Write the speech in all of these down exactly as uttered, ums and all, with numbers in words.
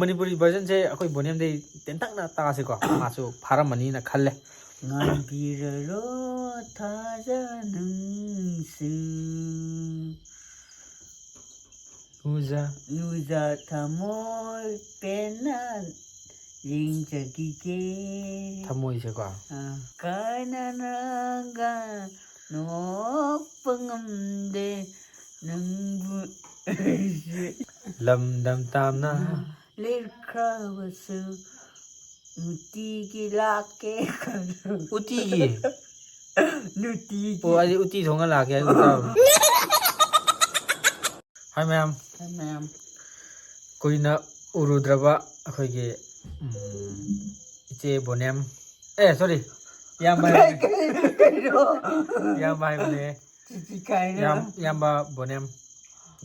ꯃꯅꯤꯄꯨꯔꯤ versionꯁꯦ ꯑꯩꯈꯣꯏ ꯕꯣꯅꯦꯝꯗꯩ ꯇꯦꯟꯇꯛꯅ ꯇꯥꯁꯤꯀꯣ꯫ ꯃꯥꯁꯨ ꯐꯥꯔꯝꯃꯅꯤꯅ ꯈꯜꯂꯦ꯫ ꯉꯥꯏꯕꯤꯔꯔꯣ ꯊꯥꯖ ꯅꯪꯁꯨ꯫ ꯎꯖ꯫ ꯎꯖ ꯊꯃꯣꯏ ꯄꯦꯟꯅ ꯌꯦꯡꯖꯈꯤꯒꯦ꯫ ꯊꯃꯣꯏꯁꯦꯀꯣ꯫ ꯑꯥ꯫ ꯀꯥꯏꯅꯔꯒ ꯅꯣꯛꯄ ꯉꯝꯗꯦ ꯅꯪꯕꯨ ꯑꯩꯁꯦ꯫ ꯂꯝꯗꯝ ꯇꯥꯝꯅ꯫ ꯂꯦꯞꯈ꯭ꯔꯕꯁꯨ ꯅꯨꯡꯇꯤꯒꯤ ꯂꯥꯛꯀꯦ ꯈꯜꯂꯨ꯫ ꯎꯇꯤꯒꯤ? ꯅꯨꯡꯇꯤꯒꯤ꯫ ꯑꯣ, ꯑꯩꯗꯤ ꯎꯇꯤ ꯊꯣꯡꯉ ꯂꯥꯛꯀꯦ ꯍꯥꯏꯒꯨꯝ ꯇꯧꯔꯦ꯫ ꯍꯥꯏ ꯃꯌꯥꯝ꯫ ꯍꯥꯏ ꯃꯌꯥꯝ꯫ ꯀꯨꯏꯅ ꯎꯔꯨꯗ꯭ꯔꯕ ꯑꯩꯈꯣꯏꯒꯤ, ꯎꯝ, ꯏꯆꯦ ꯕꯣꯅꯦꯝ, ꯑꯦ, sorry, ꯏꯌꯥꯝꯕ ꯍꯥꯏꯕꯅꯦ꯫ ꯀꯩ-, ꯀꯩ-, ꯀꯩꯅꯣ? ꯏꯌꯥꯝꯕ ꯍꯥꯏꯕꯅꯦ꯫ ꯆꯤꯆꯤ ꯀꯥꯏꯅ꯫ ꯏꯌꯥꯝ-, ꯏꯌꯥꯝꯕ ꯕꯣꯅꯦꯝ,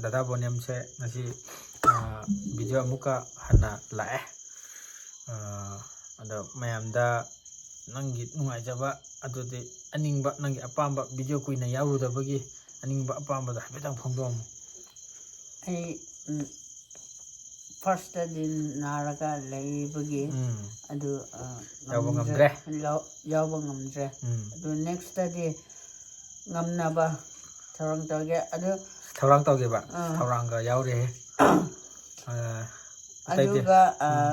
ꯗꯗꯥ ꯕꯣꯅꯦꯝꯁꯦ ꯉꯁꯤ, ꯑ, video ꯑꯃꯨꯛꯀ ꯍꯟꯅ ꯂꯥꯛꯑꯦ꯫ ꯑ, ꯑꯗꯣ ꯃꯌꯥꯝꯗ ꯅꯪꯒꯤ ꯅꯨꯡꯉꯥꯏꯖꯕ, ꯑꯗꯨꯗꯤ ꯑꯅꯤꯡꯕ, ꯅꯪꯒꯤ ꯑꯄꯥꯝꯕ, video ꯀꯨꯏꯅ ꯌꯥꯎꯔꯨꯗꯕꯒꯤ ꯑꯅꯤꯡꯕ ꯑꯄꯥꯝꯕꯗꯣ ꯍꯥꯏꯐꯦꯠꯇꯪ ꯐꯣꯡꯗꯣꯛꯑꯝꯃꯨ꯫ ꯑꯩ, ꯎꯝ, firstꯇꯗꯤ ꯅꯥꯔꯒ ꯂꯩꯕꯒꯤ ꯎꯝ꯫ ꯑꯗꯨ, ꯑ, ꯌꯥꯎꯕ ꯉꯝꯗ꯭ꯔꯦ꯫ ꯉꯝꯗ꯭ꯔꯦ꯫ ꯌꯥꯎ-, ꯌꯥꯎꯕ ꯉꯝꯗ꯭ꯔꯦ꯫ ꯎꯝ꯫ ꯑꯗꯨ nextꯇꯗꯤ ꯉꯝꯅꯕ ꯊꯧꯔꯥꯡ ꯇꯧꯒꯦ꯫ ꯑꯗꯨ ꯊꯧꯔꯥꯡ ꯇꯧꯒꯦꯕ? ꯑꯥ꯫ ꯊꯧꯔꯥꯡꯒ ꯌꯥꯎꯔꯦꯍꯦ꯫ ꯑ, ꯑꯇꯩꯗꯤ? ꯑꯗꯨꯒ, ꯑ, ꯎꯝ꯫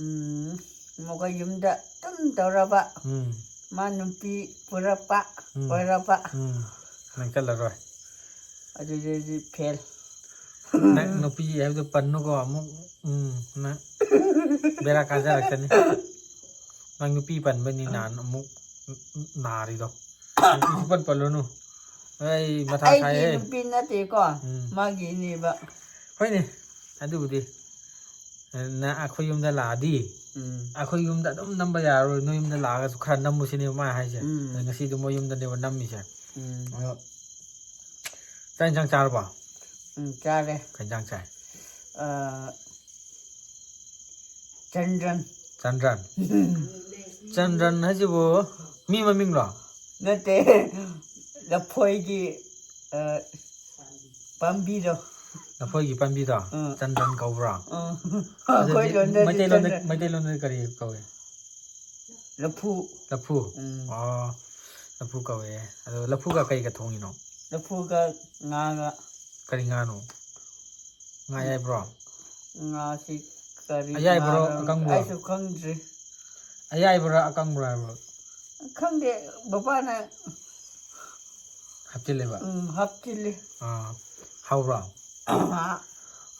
ꯎꯝ, ꯑꯃꯨꯛꯀ ꯌꯨꯝꯗ ꯑꯗꯨꯝ ꯇꯧꯔꯕ꯫ ꯎꯝ꯫ ꯃꯥ ꯅꯨꯄꯤ ꯄꯨꯔꯛꯄ, ꯎꯝ꯫ ꯀꯣꯏꯔꯛꯄ꯫ ꯎꯝ꯫ ꯅꯪ ꯆꯠꯂꯔꯣꯏ꯫ ꯑꯗꯨꯗꯗꯤ fail꯫ ꯅꯪ ꯅꯨꯄꯤ ꯍꯥꯏꯕꯗꯣ ꯄꯟꯅꯨꯀꯣ ꯑꯃꯨꯛ꯫ ꯎꯝ, ꯅꯪ ꯕꯦꯔꯥ ꯀꯥꯖꯔꯛꯀꯅꯤ꯫ ꯅꯪ ꯅꯨꯄꯤ ꯄꯟꯕꯅꯤ ꯅꯍꯥꯟ ꯑꯃꯨꯛ ꯅꯥꯔꯤꯗꯣ꯫ ꯅꯨꯄꯤ ꯁꯨꯄꯟ ꯄꯜꯂꯨꯅꯨ꯫ ꯑꯩ ꯃꯊꯥ ꯑꯩꯒꯤ ꯁꯥꯏꯍꯦ꯫ ꯅꯨꯄꯤ ꯅꯠꯇꯦꯀꯣ, ꯎꯝ꯫ ꯃꯥꯒꯤꯅꯦꯕ꯫ ꯍꯣꯏꯅꯦ, ꯑꯗꯨꯕꯨꯗꯤ꯫ ꯅ-, ꯑꯩꯈꯣꯏ ꯌꯨꯝꯗ ꯂꯥꯛꯑꯗꯤ, ꯎꯝ꯫ ꯑꯩꯈꯣꯏ ꯌꯨꯝꯗ ꯑꯗꯨꯝ ꯅꯝꯕ ꯌꯥꯔꯔꯣꯏ, ꯅꯣꯏ ꯌꯨꯝꯗ ꯂꯥꯛꯑꯒꯁꯨ ꯈꯔ ꯅꯝꯃꯨꯁꯤꯅꯦꯕ ꯃꯥ ꯍꯥꯏꯁꯦ꯫ ꯎꯝ꯫ ꯑꯗ ꯉꯁꯤꯗꯤ ꯃꯣꯏ ꯌꯨꯝꯗꯅꯦꯕ ꯅꯝꯃꯤꯁꯦ꯫ ꯎꯝ꯫ ꯑꯗꯣ ꯆꯥꯛ ꯏꯟꯁꯥꯡ ꯆꯥꯔꯕꯣ? ꯎꯝ, ꯆꯥꯔꯦ꯫ ꯀꯩ ꯏꯟꯁꯥꯡ ꯆꯥꯏ? ꯑ, ꯆꯟꯗ꯭ꯔꯟ꯫ ꯆꯟꯗ꯭ꯔꯟ? ꯆꯟꯗ꯭ꯔꯟ ꯍꯥꯏꯁꯤꯕꯨ ꯃꯤ ꯃꯃꯤꯡꯂꯣ? ꯅꯠꯇꯦ, ꯂꯐꯣꯏꯒꯤ, ꯑ, ꯄꯥꯝꯕꯤꯗꯣ꯫ ꯂꯐꯣꯏꯒꯤ ꯄꯥꯝꯕꯤꯗꯣ? ꯎꯝ꯫ ꯆꯟꯗꯟ ꯀꯧꯕ꯭ꯔꯣ? ꯎꯝ꯫ ꯑꯗꯨꯗꯤ ꯑꯩꯈꯣꯏ ꯂꯣꯟꯗꯗꯤ ꯃꯩꯇꯩꯂꯣꯟꯗ, ꯆꯟꯗꯟ꯫ ꯃꯩꯇꯩꯂꯣꯟꯗ ꯀꯔꯤ ꯀꯧꯏ? ꯂꯐꯨ꯫ ꯂꯐꯨ? ꯎꯝ꯫ ꯑꯣ, ꯂꯐꯨ ꯀꯧꯋꯦ꯫ ꯑꯗꯣ ꯂꯐꯨꯒ ꯀꯩꯒ ꯊꯣꯡꯉꯤꯅꯣ? ꯂꯐꯨꯒ ꯉꯥꯒ꯫ ꯀꯔꯤ ꯉꯥꯅꯣ? ꯉꯥ ꯑꯌꯥꯏꯕ꯭ꯔꯣ? ꯉꯥꯁꯤ ꯀꯔꯤ ꯑꯌꯥꯏꯕ꯭ꯔꯣ, ꯉꯥꯅꯣ? ꯑꯀꯪꯕ꯭ꯔꯣ? ꯑꯩꯁꯨ ꯈꯪꯗ꯭ꯔꯤ꯫ ꯑꯌꯥꯏꯕ꯭ꯔꯥ, ꯑꯀꯪꯕ꯭ꯔꯥ ꯍꯥꯏꯕ꯭ꯔꯣ? ꯈꯪꯗꯦ, ꯕꯕꯥꯅ ꯍꯥꯞꯆꯤꯜꯂꯦꯕ? ꯎꯝ, ꯍꯥꯞꯆꯤꯜꯂꯤ꯫ ꯑꯥ, ꯍꯥꯎꯕ꯭ꯔꯣ?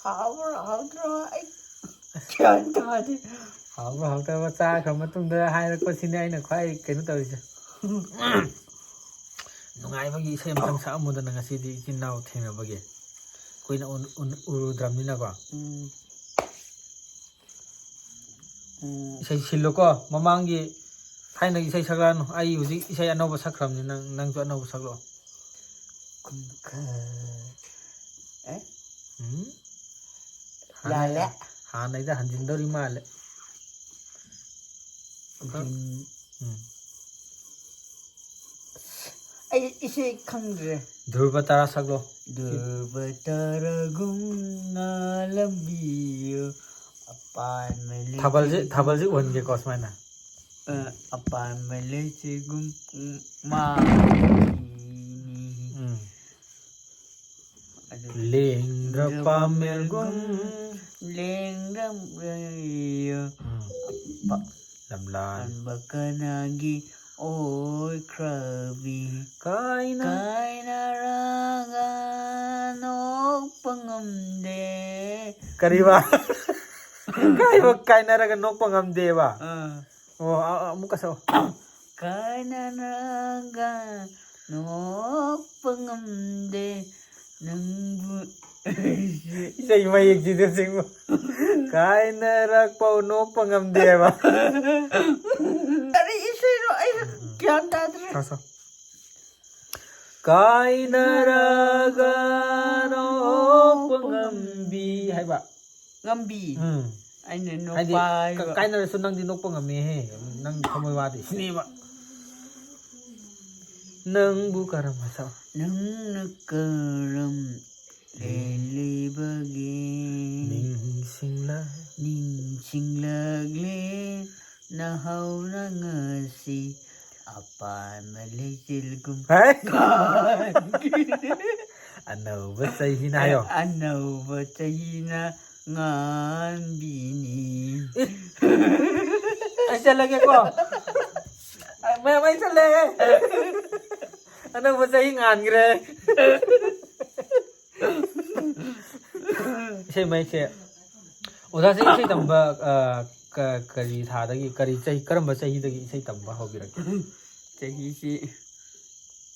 ꯍꯥꯎꯕ꯭ꯔꯣ, ꯍꯥꯎꯇ꯭ꯔꯣ? ꯑꯩ ꯒ꯭ꯌꯥꯟ ꯇꯥꯗꯦ꯫ ꯍꯥꯎꯕ ꯍꯥꯎꯇꯕ ꯆꯥꯈ꯭ꯔ ꯃꯇꯨꯡꯗ ꯍꯥꯏꯔꯛꯄꯁꯤꯅꯦ ꯑꯩꯅ ꯈ꯭ꯋꯥꯏ ꯀꯩꯅꯣ ꯇꯧꯔꯤꯁꯦ꯫ ꯅꯨꯡꯉꯥꯏꯕꯒꯤ ꯏꯁꯩ ꯑꯃꯇꯪ ꯁꯛꯑꯝꯃꯨꯗꯅ, ꯉꯁꯤꯗꯤ ꯏꯆꯤꯟ ꯏꯅꯥꯎ ꯊꯦꯡꯅꯕꯒꯤ꯫ ꯀꯨꯏꯅ ꯎ-, ꯎ-, ꯎꯔꯨꯗ꯭ꯔꯕꯅꯤꯅꯀꯣ꯫ ꯎꯝ꯫ ꯎꯝ꯫ ꯏꯁꯩ ꯁꯤꯜꯂꯨꯀꯣ, ꯃꯃꯥꯡꯒꯤ ꯊꯥꯏꯅꯒꯤ ꯏꯁꯩ ꯁꯛꯂꯛꯑꯅꯨ꯫ ꯑꯩ ꯍꯧꯖꯤꯛ ꯏꯁꯩ ꯑꯅꯧꯕ ꯁꯛꯈ꯭ꯔꯕꯅꯤ, ꯅꯪ, ꯅꯪꯁꯨ ꯑꯅꯧꯕ ꯁꯛꯂꯛꯑꯣ꯫ ꯈꯨꯟꯈ-, ꯑꯦ? ꯎꯝ? ꯂꯥꯜꯂꯦ꯫ ꯍꯥꯟꯅ-, ꯍꯥꯟꯅꯩꯗ ꯍꯟꯖꯤꯟꯗꯧꯔꯤ ꯃꯥꯜꯂꯦ꯫ ꯎꯝ꯫ ꯎꯝ꯫ ꯑꯩ ꯏꯁꯩ ꯈꯪꯗ꯭ꯔꯦ꯫ ꯙ꯭ꯔꯨꯕ ꯇꯥꯔꯥ ꯁꯛꯂꯣ꯫ ꯙ꯭ꯔꯨꯕ ꯇꯥꯔꯥꯒꯨꯝ ꯉꯥꯜꯂꯝꯕꯤꯌꯨ, ꯑꯄꯥꯟꯕ ꯊꯥꯕꯜꯁꯦ, ꯂꯩꯆꯤꯜꯒꯨꯝ꯫ ꯊꯥꯕꯜꯁꯦ ꯎꯍꯟꯒꯦꯀꯣ ꯁꯨꯃꯥꯏꯅ꯫ ꯑ, ꯑꯄꯥꯟꯕ ꯂꯩꯆꯤꯜꯒꯨꯝ ꯃꯥ-, ꯎꯝ꯫ ꯑꯗꯨ ꯂꯦꯡꯗ꯭ꯔ ꯄꯥꯃꯦꯜꯒꯨꯝ꯫ ꯂꯦꯡꯗ꯭ꯔ ꯄꯥꯃꯦꯜꯒꯨꯝ꯫ ꯎꯝ꯫ ꯄ-, ꯂꯝꯂꯥꯟ꯫ ꯄꯥꯟꯕ ꯀꯅꯥꯒꯤ ꯑꯣꯏꯈ꯭ꯔꯕꯤ? ꯀꯥꯏꯅ-, ꯀꯥꯏꯅꯔꯒ ꯅꯣꯛꯄ ꯉꯝꯗꯦ꯫ ꯀꯔꯤꯕ? ꯀꯥꯏꯕ ꯀꯥꯏꯅꯔꯒ ꯅꯣꯛꯄ ꯉꯝꯗꯦꯕ? ꯑꯥ꯫ ꯑꯣ, ꯑ-, ꯑ-, ꯑꯃꯨꯛꯀ ꯁꯛꯑꯣ꯫ ꯀꯥꯏꯅꯔꯒ ꯅꯣꯛꯄ ꯉꯝꯗꯦ ꯅꯪꯕꯨ꯫ ꯏꯁꯩ ꯃꯌꯦꯛꯁꯤꯗ ꯆꯤꯡꯕ꯫ ꯀꯥꯏꯅꯔꯛꯄꯧ ꯅꯣꯛꯄ ꯉꯝꯗꯦꯕ꯫ ꯀꯔꯤ ꯏꯁꯩꯅꯣ? ꯑꯩ ꯎꯝ, ꯎꯝ꯫ ꯒ꯭ꯌꯥꯟ ꯇꯥꯗ꯭ꯔꯦ꯫ ꯁꯛꯑꯣ, ꯁꯛꯑꯣ꯫ ꯀꯥꯏꯅꯔꯒ ꯅꯣꯛꯄ ꯉꯝꯕꯤ ꯍꯥꯏꯕ꯫ ꯉꯝꯕꯤ꯫ ꯎꯝ꯫ ꯑꯩꯅ ꯍꯥꯏꯗꯤ, ꯅꯨꯄꯥ ꯍꯥꯏꯕ꯫ ꯀ-, ꯀꯥꯏꯅꯔꯁꯨ ꯅꯪꯗꯤ ꯅꯣꯛꯄ ꯉꯝꯃꯦꯍꯦ꯫ ꯅꯪ ꯊꯃꯣꯏ ꯋꯥꯗꯦ ꯁꯤꯅꯦꯕ꯫ ꯅꯪꯕꯨ ꯀꯔꯝ ꯍꯥꯏꯁ-, ꯅꯪꯅ ꯀꯔꯝ ꯂꯦꯜꯂꯤꯕꯒꯤ ꯅꯤꯡꯁꯤꯡꯂ ꯅꯤꯡꯁꯤꯡꯂꯛꯂꯦ ꯅꯍꯧꯅ ꯉꯁꯤ ꯑꯄꯥꯟꯕ ꯂꯩꯆꯤꯜꯒꯨꯝ ꯍꯥꯏ? ꯉꯥꯟꯕꯤ꯫ ꯑꯅꯧꯕ ꯆꯍꯤꯅ ꯍꯥꯏꯌꯣ꯫ ꯑꯅꯧꯕ ꯆꯍꯤꯅ ꯉꯥꯟꯕꯤꯅꯤ꯫ ꯑꯩ ꯆꯠꯂꯒꯦꯀꯣ꯫ ꯑꯩ ꯃꯌꯥꯝ ꯑꯩ ꯆꯠꯂꯦ꯫ ꯑꯅꯧꯕ ꯆꯍꯤ ꯉꯥꯟꯈ꯭ꯔꯦ꯫ ꯏꯁꯩ ꯃꯌꯦꯛꯁꯦ ꯑꯣꯖꯥꯁꯦ ꯏꯁꯩ ꯇꯝꯕ ꯑ, ꯀ- ꯀꯔꯤ ꯊꯥꯗꯒꯤ ꯀꯔꯤ ꯆꯍꯤ ꯀꯔꯝꯕ ꯆꯍꯤꯗꯒꯤ ꯏꯁꯩ ꯇꯝꯕ ꯍꯧꯕꯤꯔꯛꯀꯦ? ꯆꯍꯤꯁꯤ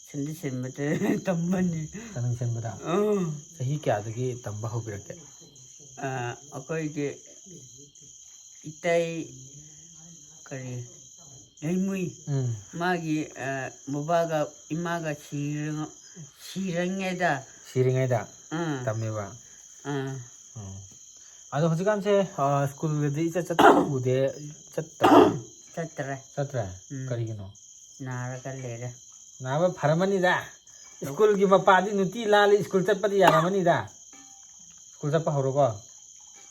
ꯁꯟꯗꯤ ꯁꯟꯕꯗ ꯇꯝꯕꯅꯤ꯫ ꯇꯅꯪ ꯁꯟꯕꯗ ꯑꯥ꯫ ꯆꯍꯤ ꯀꯌꯥꯗꯒꯤ ꯇꯝꯕ ꯍꯧꯕꯤꯔꯛꯀꯦ? ꯑ, ꯑꯩꯈꯣꯏꯒꯤ ꯏꯇꯩ ꯀꯔꯤ ꯂꯩꯃꯨꯏ ꯎꯝ ꯃꯥꯒꯤ ꯑ, ꯕꯕꯥꯒ ꯏꯃꯥꯒ ꯁꯤꯔ- ꯁꯤꯔꯤꯉꯩꯗ ꯁꯤꯔꯤꯉꯩꯗ ꯑꯥ ꯇꯝꯃꯦꯕ꯫ ꯑꯥ ꯎꯝ꯫ ꯑꯗꯣ ꯍꯧꯖꯤꯛꯀꯥꯟꯁꯦ ꯑ, ꯁ꯭ꯀꯨꯜꯒꯗꯤ ꯏꯆꯠ ꯆꯠꯄ ꯎꯗꯦ꯫ ꯆꯠꯇꯕ꯭ꯔꯣ? ꯆꯠꯇ꯭ꯔꯦ꯫ ꯆꯠꯇ꯭ꯔꯦ? ꯎꯝ꯫ ꯀꯔꯤꯒꯤꯅꯣ? ꯅꯥꯔꯒ ꯂꯩꯔꯦ꯫ ꯅꯥꯕ ꯐꯔꯝꯃꯅꯤꯗ꯫ ꯁ꯭ꯀꯨꯜꯒꯤ ꯃꯄꯥꯗꯤ ꯅꯨꯡꯇꯤ ꯂꯥꯜꯂꯤ, ꯁ꯭ꯀꯨꯜ ꯆꯠꯄꯗꯤ ꯌꯥꯔꯝꯃꯅꯤꯗ꯫ ꯁ꯭ꯀꯨꯜ ꯆꯠꯄ ꯍꯧꯔꯣꯀꯣ꯫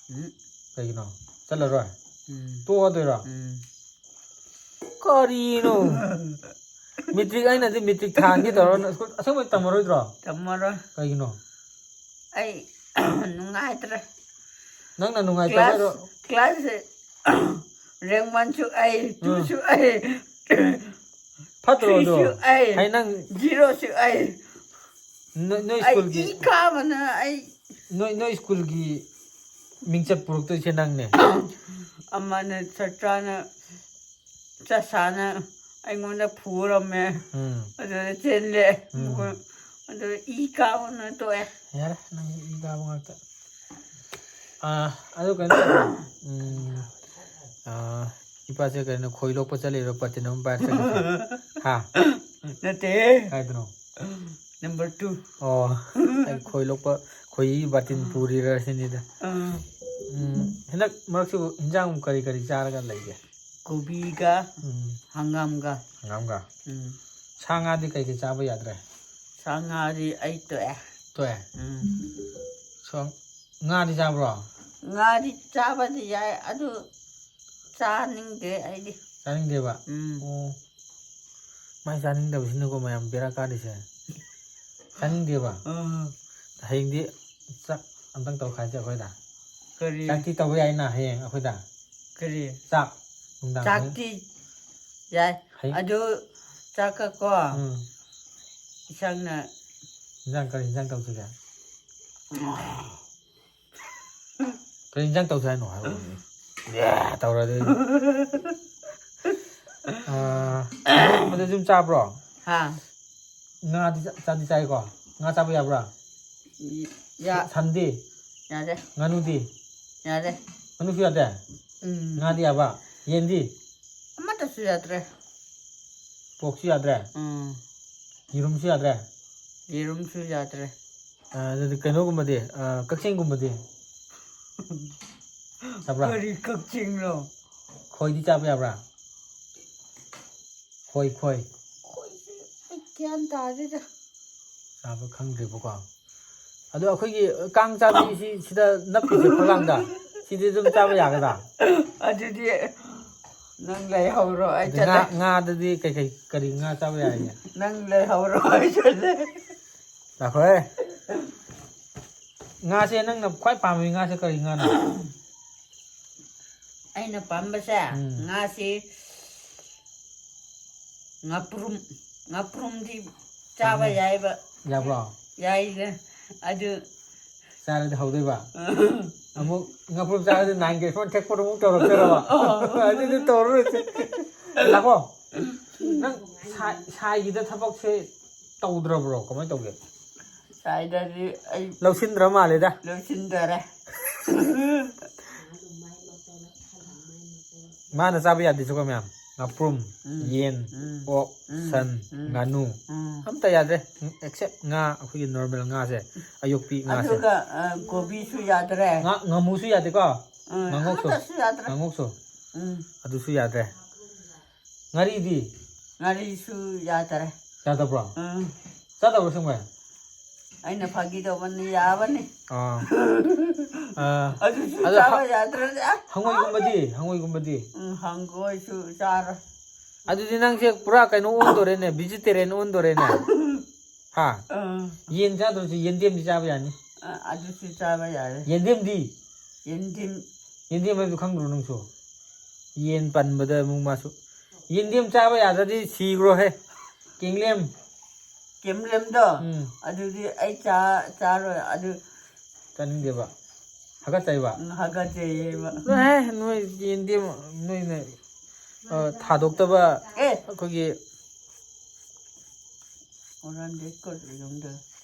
ꯎꯝ꯫ ꯀꯩꯒꯤꯅꯣ? ꯆꯠꯂꯔꯣꯏ? ꯎꯝ꯫ ꯇꯣꯛꯑꯗꯣꯏꯔꯣ? ꯎꯝ꯫ ꯀꯔꯤꯅꯣ? ꯃꯦꯇ꯭ꯔꯤꯛ ꯑꯩꯅꯗꯤ ꯃꯦꯇ꯭ꯔꯤꯛ ꯊꯥꯍꯟꯒꯦ ꯇꯧꯔ ꯅꯪ ꯁ꯭ꯀꯨꯜ ꯑꯁꯦꯡꯕꯩ ꯇꯝꯃꯔꯣꯏꯗ꯭ꯔꯣ? ꯇꯝꯃꯔꯣꯏ꯫ ꯀꯩꯒꯤꯅꯣ? ꯑꯩ ꯅꯨꯡꯉꯥꯏꯇ꯭ꯔꯦ꯫ ꯅꯪꯅ ꯅꯨꯡꯉꯥꯏꯇꯕꯩꯔꯣ? ꯀ꯭ꯂꯥꯁ ꯀ꯭ꯂꯥꯁꯁꯦ ꯔꯦꯡ ꯋꯥꯟꯁꯨ ꯑꯩ ꯇꯨꯁꯨ ꯑꯩ ꯐꯠꯇ꯭ꯔꯣ ꯑꯗꯣ? ꯊ꯭ꯔꯤꯁꯨ ꯑꯩ ꯍꯥꯏ ꯅꯪ ꯖꯤꯔꯣꯁꯨ ꯑꯩ ꯅꯣꯏ ꯅꯣꯏ ꯑꯩ ꯁ꯭ꯀꯨꯜꯒꯤ ꯏ ꯀꯥꯕꯅ ꯑꯩ ꯅꯣꯏ ꯅꯣꯏ ꯁ꯭ꯀꯨꯜꯒꯤ ꯃꯤꯡꯆꯠ ꯄꯨꯔꯛꯇꯣꯏꯁꯦ ꯅꯪꯅꯦ꯫ ꯑꯃꯅ ꯁꯥꯇ꯭ꯔꯅ ꯆꯁꯥꯅ ꯑꯩꯉꯣꯟꯗ ꯐꯨꯔꯝꯃꯦ꯫ ꯎꯝ꯫ ꯑꯗꯨꯗ ꯆꯦꯜꯂꯦ꯫ ꯎꯝ꯫ ꯑꯗꯨ ꯏ ꯀꯥꯕꯅ ꯇꯣꯛꯑꯦ꯫ ꯌꯥꯔꯦ ꯅꯪ ꯏ ꯀꯥꯕ ꯉꯥꯛꯇ꯫ ꯑꯥ, ꯑꯗꯨ ꯀꯩꯅꯣ ꯇꯧꯕ꯭ꯔꯣ? ꯎꯝ, ꯑꯥ, ꯏꯄꯥꯁꯦ ꯀꯩꯅꯣ ꯈꯣꯏ ꯂꯣꯛꯄ ꯆꯠꯂꯤꯔꯣ ꯄꯥꯇꯤꯟ ꯑꯃ ꯄꯥꯏꯔ ꯆꯠꯂꯤꯁꯦ? ꯍꯥ? ꯅꯠꯇꯦ꯫ ꯀꯥꯏꯗꯅꯣ? Number two. ꯑꯣ, ꯑꯩ ꯈꯣꯏ ꯂꯣꯛꯄ ꯈꯣꯏꯍꯤ ꯕꯥꯇꯤꯟ ꯄꯨꯔꯤꯔ ꯁꯤꯅꯤꯗ꯫ ꯑꯥ꯫ ꯎꯝ, ꯍꯟꯗꯛ ꯃꯔꯛꯁꯤꯕꯨ ꯍꯤꯟꯖꯥꯡ ꯀꯔꯤ ꯀꯔꯤ ꯆꯥꯔꯒ ꯂꯩꯒꯦ? ꯀꯣꯕꯤꯒ ꯎꯝ, ꯍꯪꯒꯥꯝꯒ꯫ ꯍꯪꯒꯥꯝꯒ꯫ ꯎꯝ꯫ ꯁꯥ ꯉꯥꯗꯤ ꯀꯩ ꯀꯩ ꯆꯥꯕ ꯌꯥꯗ꯭ꯔꯦ? ꯁꯥ ꯉꯥꯗꯤ ꯑꯩ ꯇꯣꯛꯑꯦ꯫ ꯇꯣꯛꯑꯦ꯫ ꯎꯝ꯫ ꯁꯣ-, ꯉꯥꯗꯤ ꯆꯥꯕ꯭ꯔꯣ? ꯉꯥꯗꯤ ꯆꯥꯕꯗꯤ ꯌꯥꯏ, ꯑꯗꯨ ꯆꯥꯅꯤꯡꯗꯦ ꯑꯩꯗꯤ꯫ ꯆꯥꯅꯤꯡꯗꯦꯕ? ꯎꯝ꯫ ꯑꯣ꯫ ꯃꯥꯏ ꯆꯥꯅꯤꯡꯗꯕꯁꯤꯅꯀꯣ ꯃꯌꯥꯝ ꯕꯦꯔꯥ ꯀꯥꯔꯤꯁꯦ꯫ ꯆꯥꯅꯤꯡꯗꯦꯕ? ꯎꯝ꯫ ꯍꯌꯦꯡꯗꯤ ꯆꯥꯛ ꯑꯝꯇꯪ ꯇꯧꯈꯥꯏꯁꯦ ꯑꯩꯈꯣꯏꯗ꯫ ꯀꯔꯤ? ꯆꯥꯛꯇꯤ ꯇꯧꯕ ꯌꯥꯏꯅ ꯍꯌꯦꯡ ꯑꯩꯈꯣꯏꯗ? ꯀꯔꯤ? ꯆꯥꯛ꯫ ꯅꯨꯡꯗꯥꯡ ꯆꯥꯛꯇꯤ ꯌꯥꯏ꯫ ꯍꯌꯦꯡ ꯑꯗꯨ ꯆꯥꯛꯀ ꯀꯣ, ꯎꯝ꯫ ꯏꯁꯥꯡꯅ ꯏꯟꯖꯥꯡ ꯀꯔꯤ ꯏꯟꯖꯥꯡ ꯇꯧꯁꯤꯒꯦ? ꯀꯔꯤ ꯏꯟꯖꯥꯡ ꯇꯧꯁꯦ ꯍꯥꯏꯅꯣ ꯍꯥꯏꯔꯛꯑꯣꯅꯦ꯫ ꯌꯥ, ꯇꯧꯔꯗꯤ꯫ ꯑꯥ, ꯀꯩꯅꯣꯒꯨꯝꯕꯗꯤ ꯑꯗꯨꯝ ꯆꯥꯕ꯭ꯔꯣ? ꯍꯥ? ꯉꯥꯗꯤ ꯆꯥ-, ꯆꯥꯗꯤ ꯆꯥꯏꯀꯣ? ꯉꯥ ꯆꯥꯕ ꯌꯥꯕ꯭ꯔꯥ? ꯌꯥ-, ꯁꯟꯗꯤ? ꯌꯥꯗꯦ꯫ ꯉꯥꯅꯨꯗꯤ? ꯌꯥꯗꯦ꯫ ꯉꯥꯅꯨꯁꯨ ꯌꯥꯗꯦ? ꯎꯝ꯫ ꯉꯥꯗꯤ ꯌꯥꯕ? ꯌꯦꯟꯗꯤ? ꯑꯃꯠꯇꯁꯨ ꯌꯥꯗ꯭ꯔꯦ꯫ ꯄꯣꯛꯁꯨ ꯌꯥꯗ꯭ꯔꯦ? ꯎꯝ꯫ ꯌꯦꯔꯨꯝꯁꯨ ꯌꯥꯗ꯭ꯔꯦ? ꯌꯦꯔꯨꯝꯁꯨ ꯌꯥꯗ꯭ꯔꯦ꯫ ꯑ, ꯑꯗꯨꯗꯤ ꯀꯩꯅꯣꯒꯨꯝꯕꯗꯤ, ꯑ, ꯀꯛꯆꯦꯡꯒꯨꯝꯕꯗꯤ? ꯆꯥꯕ꯭ꯔꯥ? ꯀꯔꯤ ꯀꯛꯆꯦꯡꯅꯣ? ꯈꯣꯏꯗꯤ ꯆꯥꯕ ꯌꯥꯕ꯭ꯔꯥ? ꯈꯣꯏ, ꯈꯣꯏ꯫ ꯈꯣꯏꯁꯦ ꯑꯩ ꯒ꯭ꯌꯥꯟ ꯇꯥꯗꯦꯗ꯫ ꯆꯥꯕ ꯈꯪꯗ꯭ꯔꯤꯕꯀꯣ꯫ ꯑꯗꯣ ꯑꯩꯈꯣꯏꯒꯤ ꯀꯥꯡ ꯆꯥꯕꯤꯁꯤ ꯁꯤꯗ ꯅꯞꯄꯤꯁꯦ ꯐꯛꯂꯥꯡꯗ, ꯁꯤꯗꯤ ꯑꯗꯨꯝ ꯆꯥꯕ ꯌꯥꯒꯗ꯭ꯔꯥ? ꯑꯗꯨꯗꯤ ꯅꯪ ꯂꯩꯍꯧꯔꯣ, ꯑꯩ ꯑꯗ ꯉꯥ, ꯆꯠꯂꯦ꯫ ꯉꯥꯗꯗꯤ ꯀꯩ, ꯀꯩ, ꯀꯔꯤ ꯉꯥ ꯆꯥꯕ ꯌꯥꯏꯒꯦ? ꯅꯪ ꯂꯩꯍꯧꯔꯣ, ꯑꯩ ꯆꯠꯂꯦ꯫ ꯉꯥꯏꯈꯣꯍꯦ꯫ ꯉꯥꯁꯦ ꯅꯪꯅ ꯈ꯭ꯋꯥꯏ ꯄꯥꯝꯕ ꯉꯥꯁꯦ ꯀꯔꯤ ꯉꯥꯅꯣ? ꯑꯩꯅ ꯄꯥꯝꯕꯁꯦ, ꯎꯝ꯫ ꯉꯥꯁꯤ ꯉꯥꯄ꯭ꯔꯨꯝ, ꯉꯥꯄ꯭ꯔꯨꯝꯗꯤ ꯆꯥꯕ ꯎꯝ꯫ ꯌꯥꯏꯕ꯫ ꯌꯥꯕ꯭ꯔꯣ? ꯌꯥꯏꯗ꯫ ꯑꯗꯨ ꯆꯥꯔꯗꯤ ꯍꯧꯗꯣꯏꯕ? ꯑꯃꯨꯛ ꯉꯥꯄ꯭ꯔꯨꯝ ꯆꯥꯔꯗꯤ ꯅꯥꯏꯟ ꯀꯦ ꯐꯣꯟ ꯊꯦꯛꯄꯗꯣ ꯑꯃꯨꯛ ꯇꯧꯔꯛꯇꯣꯏꯔꯕ? ꯑꯣ꯫ ꯑꯗꯨꯗꯤ ꯇꯧꯔꯔꯣꯏꯁꯦ꯫ ꯂꯥꯛꯈꯣ꯫ ꯅꯪ ꯁꯥꯏ-, ꯁꯥꯏꯒꯤꯗ ꯊꯕꯛꯁꯦ ꯇꯧꯗ꯭ꯔꯕ꯭ꯔꯣ? ꯀꯃꯥꯏꯅ ꯇꯧꯒꯦ? ꯁꯥꯏꯗꯗꯤ ꯑꯩ ꯂꯧꯁꯤꯟꯗ꯭ꯔ ꯃꯥꯜꯂꯦꯗ꯫ ꯂꯧꯁꯤꯟꯗꯔꯦ꯫ ꯃꯥꯅ ꯆꯥꯕ ꯌꯥꯗꯦꯁꯨꯀꯣ ꯃꯌꯥꯝ꯫ ꯉꯥꯄ꯭ꯔꯨꯝ, ꯎꯝ꯫ ꯌꯦꯟ, ꯎꯝ꯫ ꯑꯣꯛ, ꯎꯝ꯫ ꯁꯟ, ꯎꯝ꯫ ꯉꯥꯅꯨ꯫ ꯎꯝ꯫ ꯑꯝꯇ ꯌꯥꯗ꯭ꯔꯦ꯫ Except ꯉꯥ, ꯑꯩꯈꯣꯏꯒꯤ normal ꯉꯥꯁꯦ꯫ ꯑꯌꯣꯛꯄꯤ ꯉꯥꯁꯦ꯫ ꯑꯗꯨꯒ, ꯑ, ꯀꯣꯕꯤꯁꯨ ꯌꯥꯗ꯭ꯔꯦ꯫ ꯉꯥ, ꯉꯥꯃꯨꯁꯨ ꯌꯥꯗꯦꯀꯣ? ꯎꯝ, ꯉꯥꯉꯣꯛꯁꯨ꯫ ꯑꯃꯠꯇꯁꯨ ꯌꯥꯗ꯭ꯔꯦ꯫ ꯉꯥꯉꯣꯛꯁꯨ꯫ ꯎꯝ꯫ ꯑꯗꯨꯁꯨ ꯌꯥꯗ꯭ꯔꯦ꯫ ꯉꯥꯔꯤꯗꯤ? ꯉꯥꯔꯤꯁꯨ ꯌꯥꯗꯔꯦ꯫ ꯌꯥꯗꯕ꯭ꯔꯣ? ꯎꯝ꯫ ꯆꯥꯗꯕ꯭ꯔꯣ ꯑꯁꯦꯡꯕꯩ? ꯑꯩꯅ ꯐꯥꯒꯤ ꯇꯧꯕꯅꯤ, ꯌꯥꯕꯅꯤ꯫ ꯑꯥ ꯑꯥ, ꯑꯗꯨꯁꯨ ꯑꯗꯣ ꯆꯥꯕ ꯍ- ꯌꯥꯗ꯭ꯔꯗꯤ ꯑ, ꯍꯪꯉꯣꯏꯒꯨꯝꯕꯗꯤ ꯍꯪꯉꯣꯏꯒꯨꯝꯕꯗꯤ ꯎꯝ, ꯍꯪꯉꯣꯏꯁꯨ ꯆꯥꯔꯣꯏ꯫ ꯑꯗꯨꯗꯤ ꯅꯪꯁꯦ ꯄꯨꯔꯥ ꯀꯩꯅꯣ ꯑꯣꯟꯗꯣꯔꯦꯅꯦ, ꯚꯤꯖꯤꯇꯦꯔꯤꯌꯟ ꯑꯣꯟꯗꯣꯔꯦꯅꯦ꯫ ꯍꯥ? ꯎꯝ, ꯌꯦꯟ ꯆꯥꯗ꯭ꯔꯁꯨ ꯌꯦꯟꯗꯦꯝꯗꯤ ꯆꯥꯕ ꯌꯥꯅꯤ꯫ ꯑ, ꯑꯗꯨꯁꯨ ꯆꯥꯕ ꯌꯥꯔꯦ꯫ ꯌꯦꯟꯗꯦꯝꯗꯤ? ꯌꯦꯟꯗꯤꯝ ꯌꯦꯟꯗꯦꯝ ꯍꯥꯏꯕꯗꯨ ꯈꯪꯗ꯭ꯔꯣ ꯅꯪꯁꯨ? ꯌꯦꯟ ꯄꯟꯕꯗ ꯑꯃꯨꯛ ꯃꯥꯁꯨ ꯌꯦꯟꯗꯦꯝ ꯆꯥꯕ ꯌꯥꯗ꯭ꯔꯗꯤ ꯁꯤꯈ꯭ꯔꯣꯍꯦ꯫ ꯀꯦꯡꯂꯦꯝ꯫ ꯀꯦꯝꯂꯦꯝꯗꯣ ꯎꯝ꯫ ꯑꯗꯨꯗꯤ ꯑꯩ ꯆꯥ ꯆꯥꯔꯣꯏ꯫ ꯑꯗꯨ ꯆꯥꯅꯤꯡꯗꯦꯕ? ꯍꯥꯒꯠꯆꯩꯕ? ꯎꯝ, ꯍꯥꯒꯠꯆꯩꯌꯦꯕ꯫ ꯑꯦ, ꯅꯣꯏ ꯌꯦꯟꯗꯦꯝ ꯅꯣꯏꯅ ꯑ, ꯊꯥꯗꯣꯛꯇꯕ ꯑꯦ, ꯑꯩꯈꯣꯏꯒꯤ ꯍꯣꯔꯦꯟꯗꯤ ꯀꯣꯠ ꯌꯨꯝꯗ꯫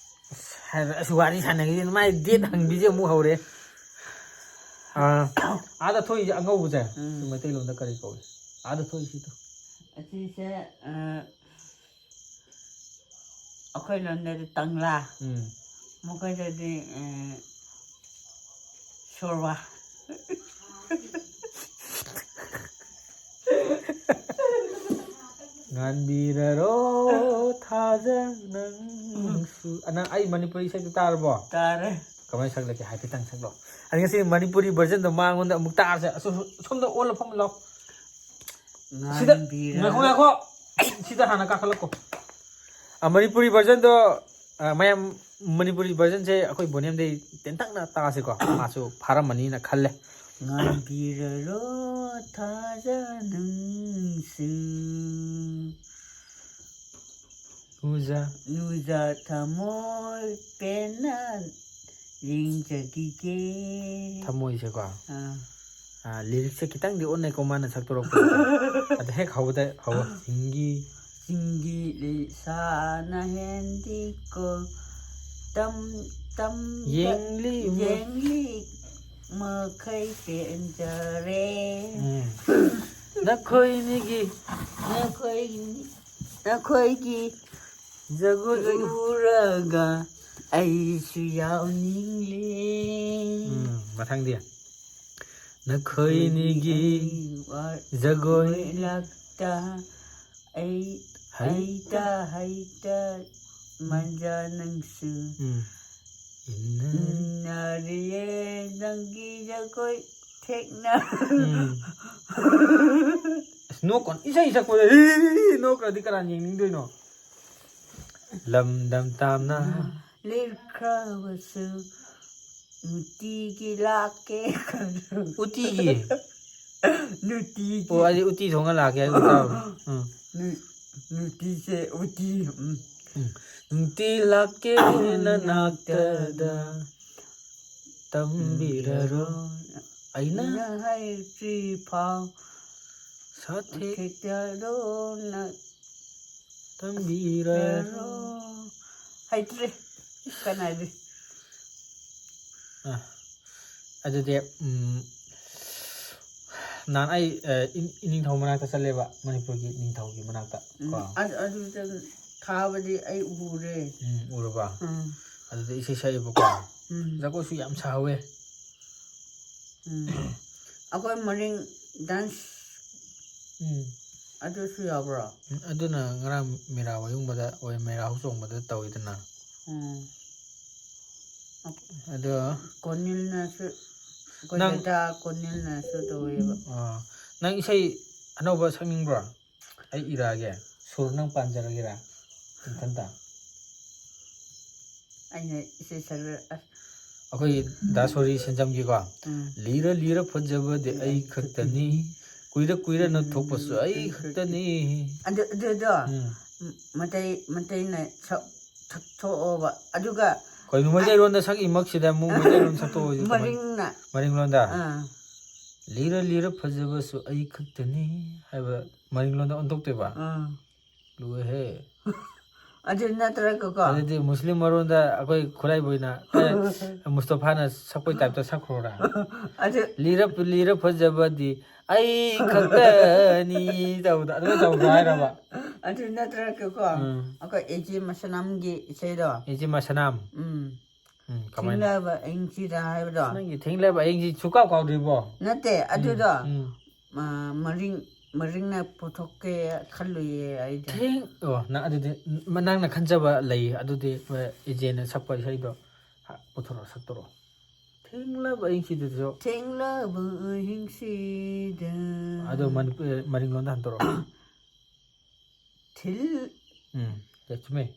ꯑꯁ, ꯍꯥꯏꯕ ꯑꯁ, ꯋꯥꯔꯤ ꯁꯥꯟꯅꯈꯤꯁꯦ ꯃꯥꯏ ꯗꯦꯠ ꯍꯪꯕꯤꯁꯦ ꯑꯃꯨꯛ ꯍꯧꯔꯦ꯫ ꯑꯥ, ꯑꯥꯗ ꯊꯣꯛꯏꯁꯦ ꯑꯉꯧꯕꯁꯦ꯫ ꯎꯝ꯫ ꯃꯩꯇꯩꯂꯣꯟꯗ ꯀꯔꯤ ꯀꯧꯏ? ꯑꯥꯗ ꯊꯣꯛꯏꯁꯤꯗꯣ꯫ ꯑꯁꯤꯁꯦ ꯑ, ꯑꯩꯈꯣꯏ ꯂꯣꯟꯗꯗꯤ ꯇꯪꯂꯥ꯫ ꯎꯝ꯫ ꯃꯈꯣꯏꯗꯗꯤ ꯑ, ꯁꯣꯔꯋꯥ꯫ ꯉꯥꯟꯕꯤꯔꯔꯣ ꯊꯥꯖ ꯅꯪꯁꯨ꯫ ꯑ, ꯅꯪ ꯑꯩ ꯃꯅꯤꯄꯨꯔꯤ ꯏꯁꯩꯗꯣ ꯇꯥꯔꯕꯣ? ꯇꯥꯔꯦ꯫ ꯀꯃꯥꯏꯅ ꯁꯛꯂꯛꯀꯦ ꯍꯥꯏꯐꯦꯠꯇꯪ ꯁꯛꯂꯣ꯫ ꯑꯩ ꯉꯁꯤ ꯃꯅꯤꯄꯨꯔꯤ ꯚꯔꯖꯟꯗꯣ ꯃꯉꯣꯟꯗ ꯑꯃꯨꯛ ꯇꯥꯔꯁꯦ꯫ ꯑꯁꯣ-, ꯁꯣꯝꯗ ꯑꯣꯜꯂ ꯐꯝꯃ ꯂꯥꯎ꯫ ꯁꯤꯗ ꯉꯥꯟꯕꯤꯔꯔꯣ꯫ ꯉꯥꯏꯈꯣ, ꯉꯥꯏꯈꯣ꯫ ꯁꯤꯗ ꯍꯥꯟꯅ ꯀꯥꯈꯠꯂꯛꯀꯣ꯫ ꯑ, ꯃꯅꯤꯄꯨꯔꯤ ꯚꯔꯖꯟꯗꯣ, ꯑ, ꯃꯌꯥꯝ ꯃꯅꯤꯄꯨꯔꯤ ꯚꯔꯖꯟꯁꯦ ꯑꯩꯈꯣꯏ ꯕꯣꯅꯦꯝꯗꯩ ꯇꯦꯟꯇꯛꯅ ꯇꯥꯁꯤꯀꯣ꯫ ꯃꯥꯁꯨ ꯐꯥꯔꯝꯃꯅꯤꯅ ꯈꯜꯂꯦ꯫ ꯉꯥꯟꯕꯤꯔꯔꯣ ꯊꯥꯖ ꯅꯪꯁꯨ꯫ ꯎꯖ꯫ ꯅꯨꯖ ꯊꯃꯣꯏ ꯄꯦꯟꯅ ꯌꯦꯡꯖꯈꯤꯒꯦ꯫ ꯊꯃꯣꯏꯁꯦꯀꯣ꯫ ꯑꯥ꯫ ꯑ, ꯂꯤꯔꯤꯛꯁꯦ ꯈꯤꯇꯪꯗꯤ ꯑꯣꯟꯅꯩꯀꯣ ꯃꯥꯅ ꯁꯛꯇꯣꯔꯛꯄꯗ꯫ ꯑꯗ ꯍꯦꯛ ꯍꯧꯕꯗ ꯍꯧꯕ꯫ ꯆꯤꯡꯒꯤ꯫ ꯆꯤꯡꯒꯤ ꯂꯤꯁꯥꯅ ꯍꯦꯟꯗꯤꯀꯣ꯫ ꯇꯝ, ꯇꯝ, ꯌꯦꯡꯂꯤ ꯃ- ꯌꯦꯡꯂꯤ ꯃꯈꯩ ꯄꯦꯟꯖꯔꯦ꯫ ꯎꯝ꯫ ꯅꯈꯣꯏꯅꯤꯒꯤ꯫ ꯅꯈꯣꯏ, ꯅꯈꯣꯏꯒꯤ ꯖꯒꯣꯏ ꯎ- ꯎꯔꯒ ꯑꯩꯁꯨ ꯌꯥꯎꯅꯤꯡꯂꯦ꯫ ꯎꯝ, ꯃꯊꯪꯗꯤ꯫ ꯅꯈꯣꯏꯅꯤꯒꯤ ꯖꯒꯣꯏ꯫ ꯂꯛꯇ ꯑꯩ ꯍꯩ- ꯍꯩꯇ ꯍꯩꯇ ꯃꯟꯖꯥ ꯅꯪꯁꯨ ꯎꯝ ꯏꯟꯅꯔꯤꯌꯦ ꯅꯪꯒꯤ ꯖꯒꯣꯏ ꯊꯦꯛꯅ ꯎꯝ ꯑꯁ ꯅꯣꯛꯀꯣꯟ ꯏꯁꯩ ꯁꯛꯄꯗ ꯍꯤ ꯍꯤ ꯍꯤ ꯅꯣꯛꯈ꯭ꯔꯗꯤ ꯀꯅꯥ ꯌꯦꯡꯅꯤꯡꯗꯣꯏꯅꯣ? ꯂꯝꯗꯝ ꯇꯥꯝꯅ ꯂꯦꯞꯈ꯭ꯔꯕꯁꯨ ꯅꯨꯡꯇꯤꯒꯤ ꯂꯥꯛꯀꯦ ꯎꯇꯤꯒꯤ ꯅꯨꯡꯇꯤꯒꯤ ꯑꯣ ꯑꯩꯗꯤ ꯎꯇꯤ ꯊꯣꯡꯉ ꯂꯥꯛꯀꯦ ꯍꯥꯏꯕ ꯇꯥꯕ ꯎꯝ ꯅꯨ- ꯅꯨꯡꯇꯤꯁꯦ ꯎꯇꯤ ꯎꯝ ꯎꯝ ꯅꯨꯡꯇꯤ ꯂꯥꯛꯀꯦ ꯅꯅꯥꯛꯇꯗ ꯇꯝꯕꯤꯔꯔꯣ ꯑꯩꯅ ꯅ ꯍꯥꯏꯗ꯭ꯔꯤ ꯐꯥꯎ ꯁꯥꯊꯦꯛ ꯈꯦꯛꯇꯔꯣꯅ ꯇꯝꯕꯤꯔꯔꯣ ꯍꯩꯇ꯭ꯔꯦ ꯀꯅꯥꯗꯤ ꯑ, ꯑꯗꯨꯗꯤ ꯎꯝ, ꯅꯍꯥꯟ ꯑꯩ ꯑ, ꯏꯟ- ꯏꯅꯤꯡꯊꯧ ꯃꯅꯥꯛꯇ ꯆꯠꯂꯦꯕ, ꯃꯅꯤꯄꯨꯔꯒꯤ ꯅꯤꯡꯊꯧꯒꯤ ꯃꯅꯥꯛꯇ ꯀꯣ ꯑꯗꯨ ꯑꯗꯨꯗ ꯊꯥꯕꯗꯤ ꯑꯩ ꯎꯔꯦ ꯎꯝ, ꯎꯔꯕ? ꯎꯝ ꯑꯗꯨꯗ ꯏꯁꯩ ꯁꯛꯑꯦꯕꯀꯣ, ꯎꯝ ꯖꯒꯣꯏꯁꯨ ꯌꯥꯝ ꯁꯥꯍꯧꯋꯦ. ꯎꯝ ꯑꯩꯈꯣꯏ ꯃꯔꯤꯡ ꯗꯥꯟꯁ ꯎꯝ. ꯑꯗꯨꯁꯨ ꯌꯥꯎꯕ꯭ꯔꯣ? ꯎꯝ, ꯑꯗꯨꯅ ꯉꯔꯥꯡ ꯃꯦꯔꯥ ꯋꯥꯌꯨꯡꯕꯗ ꯑꯣꯏ, ꯃꯦꯔꯥ ꯍꯧꯆꯣꯡꯕꯗ ꯇꯧꯋꯤꯗꯅ. ꯎꯝ ꯑꯗꯣ ꯀꯣꯅꯤꯜꯅꯁꯨ ꯑꯩꯈꯣꯏ ꯅꯪ- ꯗꯗꯥ ꯀꯣꯅꯤꯜꯅꯁꯨ ꯇꯧꯋꯦꯕ. ꯑ, ꯅꯪ ꯏꯁꯩ ꯑꯅꯧꯕ ꯁꯛꯅꯤꯡꯕ꯭ꯔꯣ? ꯑꯩ ꯏꯔꯛꯑꯒꯦ, ꯁꯨꯔ ꯅꯪ ꯄꯥꯟꯖꯔꯒꯦꯔꯥ ꯃꯊꯟꯇ? ꯑꯩꯅ ꯏꯁꯩ ꯁꯛꯂ ꯑꯁ ꯑꯩꯈꯣꯏ ꯗꯥ ꯁꯣꯔꯤ ꯁꯦꯟꯖꯝꯒꯤꯀꯣ, ꯎꯝ ꯂꯤꯔ ꯂꯤꯔ ꯐꯖꯕꯗꯤ ꯑꯩ ꯈꯛꯇꯅꯤ, ꯀꯨꯏꯔ ꯀꯨꯏꯔꯅ ꯊꯣꯛꯄꯁꯨ ꯑꯩ ꯈꯛꯇꯅꯤ. ꯑꯗꯨ ꯑꯗꯨꯗꯣ ꯎꯝ. ꯃꯇꯩ ꯃꯇꯩꯅ ꯁꯛ ꯁꯛꯊꯣꯛꯑꯣꯕ ꯑꯗꯨꯒ ꯀꯩꯅꯣ ꯃꯩꯇꯩꯂꯣꯟꯗ ꯁꯛꯏꯃꯛꯁꯤꯗ ꯑꯃꯨꯛ ꯃꯩꯇꯩꯂꯣꯟ ꯁꯛꯇꯣꯛꯑꯣꯁꯤ ꯀꯃꯥꯏ- ꯃꯔꯤꯡꯅ ꯃꯔꯤꯡꯂꯣꯟꯗ ꯑꯥ ꯂꯤꯔ ꯂꯤꯔ ꯐꯖꯕꯁꯨ ꯑꯩ ꯈꯛꯇꯅꯤ ꯍꯥꯏꯕ ꯃꯔꯤꯡꯂꯣꯟꯗ ꯑꯣꯟꯊꯣꯛꯇꯣꯏꯕ. ꯑꯥ ꯂꯣꯏꯍꯦ. ꯑꯗꯨ ꯅꯠꯇ꯭ꯔꯒꯀꯣ ꯑꯗꯨꯗꯤ ꯃꯨꯁꯂꯤꯝ ꯃꯔꯣꯟꯗ ꯑꯩꯈꯣꯏ ꯈꯨꯔꯥꯏꯕꯣꯏꯅ ꯑꯦ, ꯃꯨꯁꯇꯐꯥꯅ ꯁꯛꯄꯩ ꯇꯥꯏꯞꯇ ꯁꯛꯈ꯭ꯔꯣꯔꯥ? ꯑꯗꯨ ꯂꯤꯔ ꯂꯤꯔ ꯐꯖꯕꯗꯤ ꯑꯩ ꯈꯛꯇꯅꯤ ꯇꯧꯕꯗ ꯑꯗꯨꯃꯥꯏꯅ ꯇꯧꯕ꯭ꯔꯥ ꯍꯥꯏꯔꯕ? ꯑꯗꯨ ꯅꯠꯇ꯭ꯔꯒꯀꯣ ꯎꯝ. ꯑꯩꯈꯣꯏ ꯑꯦ ꯖꯦ ꯃꯁꯅꯥꯝꯒꯤ ꯏꯁꯩꯗꯣ ꯏꯆꯦ ꯃꯁꯅꯥꯝ. ꯎꯝ ꯎꯝ, ꯀꯃꯥꯏꯅ? ꯊꯤꯡꯂꯕ ꯑꯩꯡꯁꯤꯗ ꯍꯥꯏꯕꯗꯣ ꯅꯪꯒꯤ ꯊꯤꯡꯂꯕ ꯑꯩꯡꯁꯤ ꯁꯨꯀꯥꯎ ꯀꯥꯎꯗ꯭ꯔꯤꯕꯣ? ꯅꯠꯇꯦ ꯑꯗꯨꯗꯣ ꯎꯝ. ꯃ- ꯃꯔꯤꯡ ꯃꯔꯤꯡꯅ ꯄꯨꯊꯣꯛꯀꯦ ꯈꯜꯂꯨꯏꯌꯦ ꯑꯩꯗꯤ꯫ ꯊꯦꯡ ꯑꯣ ꯅꯪ ꯑꯗꯨꯗꯤ ꯃ- ꯅꯪꯅ ꯈꯟꯖꯕ ꯂꯩ, ꯑꯗꯨꯗꯤ ꯑ, ꯏꯖꯦꯅ ꯁꯛꯄ ꯏꯁꯩꯗꯣ ꯍ- ꯄꯨꯊꯣꯔꯛꯑꯣ, ꯁꯛꯇꯣꯔꯛꯑꯣ꯫ ꯊꯦꯡꯂꯕ ꯑꯍꯤꯡꯁꯤꯗꯁꯨ ꯊꯦꯡꯂꯕ ꯑꯍꯤꯡꯁꯤꯗ ꯑꯗꯣ ꯃꯅꯤꯄꯨꯔ ꯃꯔꯤꯡꯂꯣꯟꯗ ꯍꯟꯇꯣꯔꯛꯑꯣ꯫ ꯊꯤꯜ ꯎꯝ, ꯌꯥ, ꯆꯨꯝꯃꯦ꯫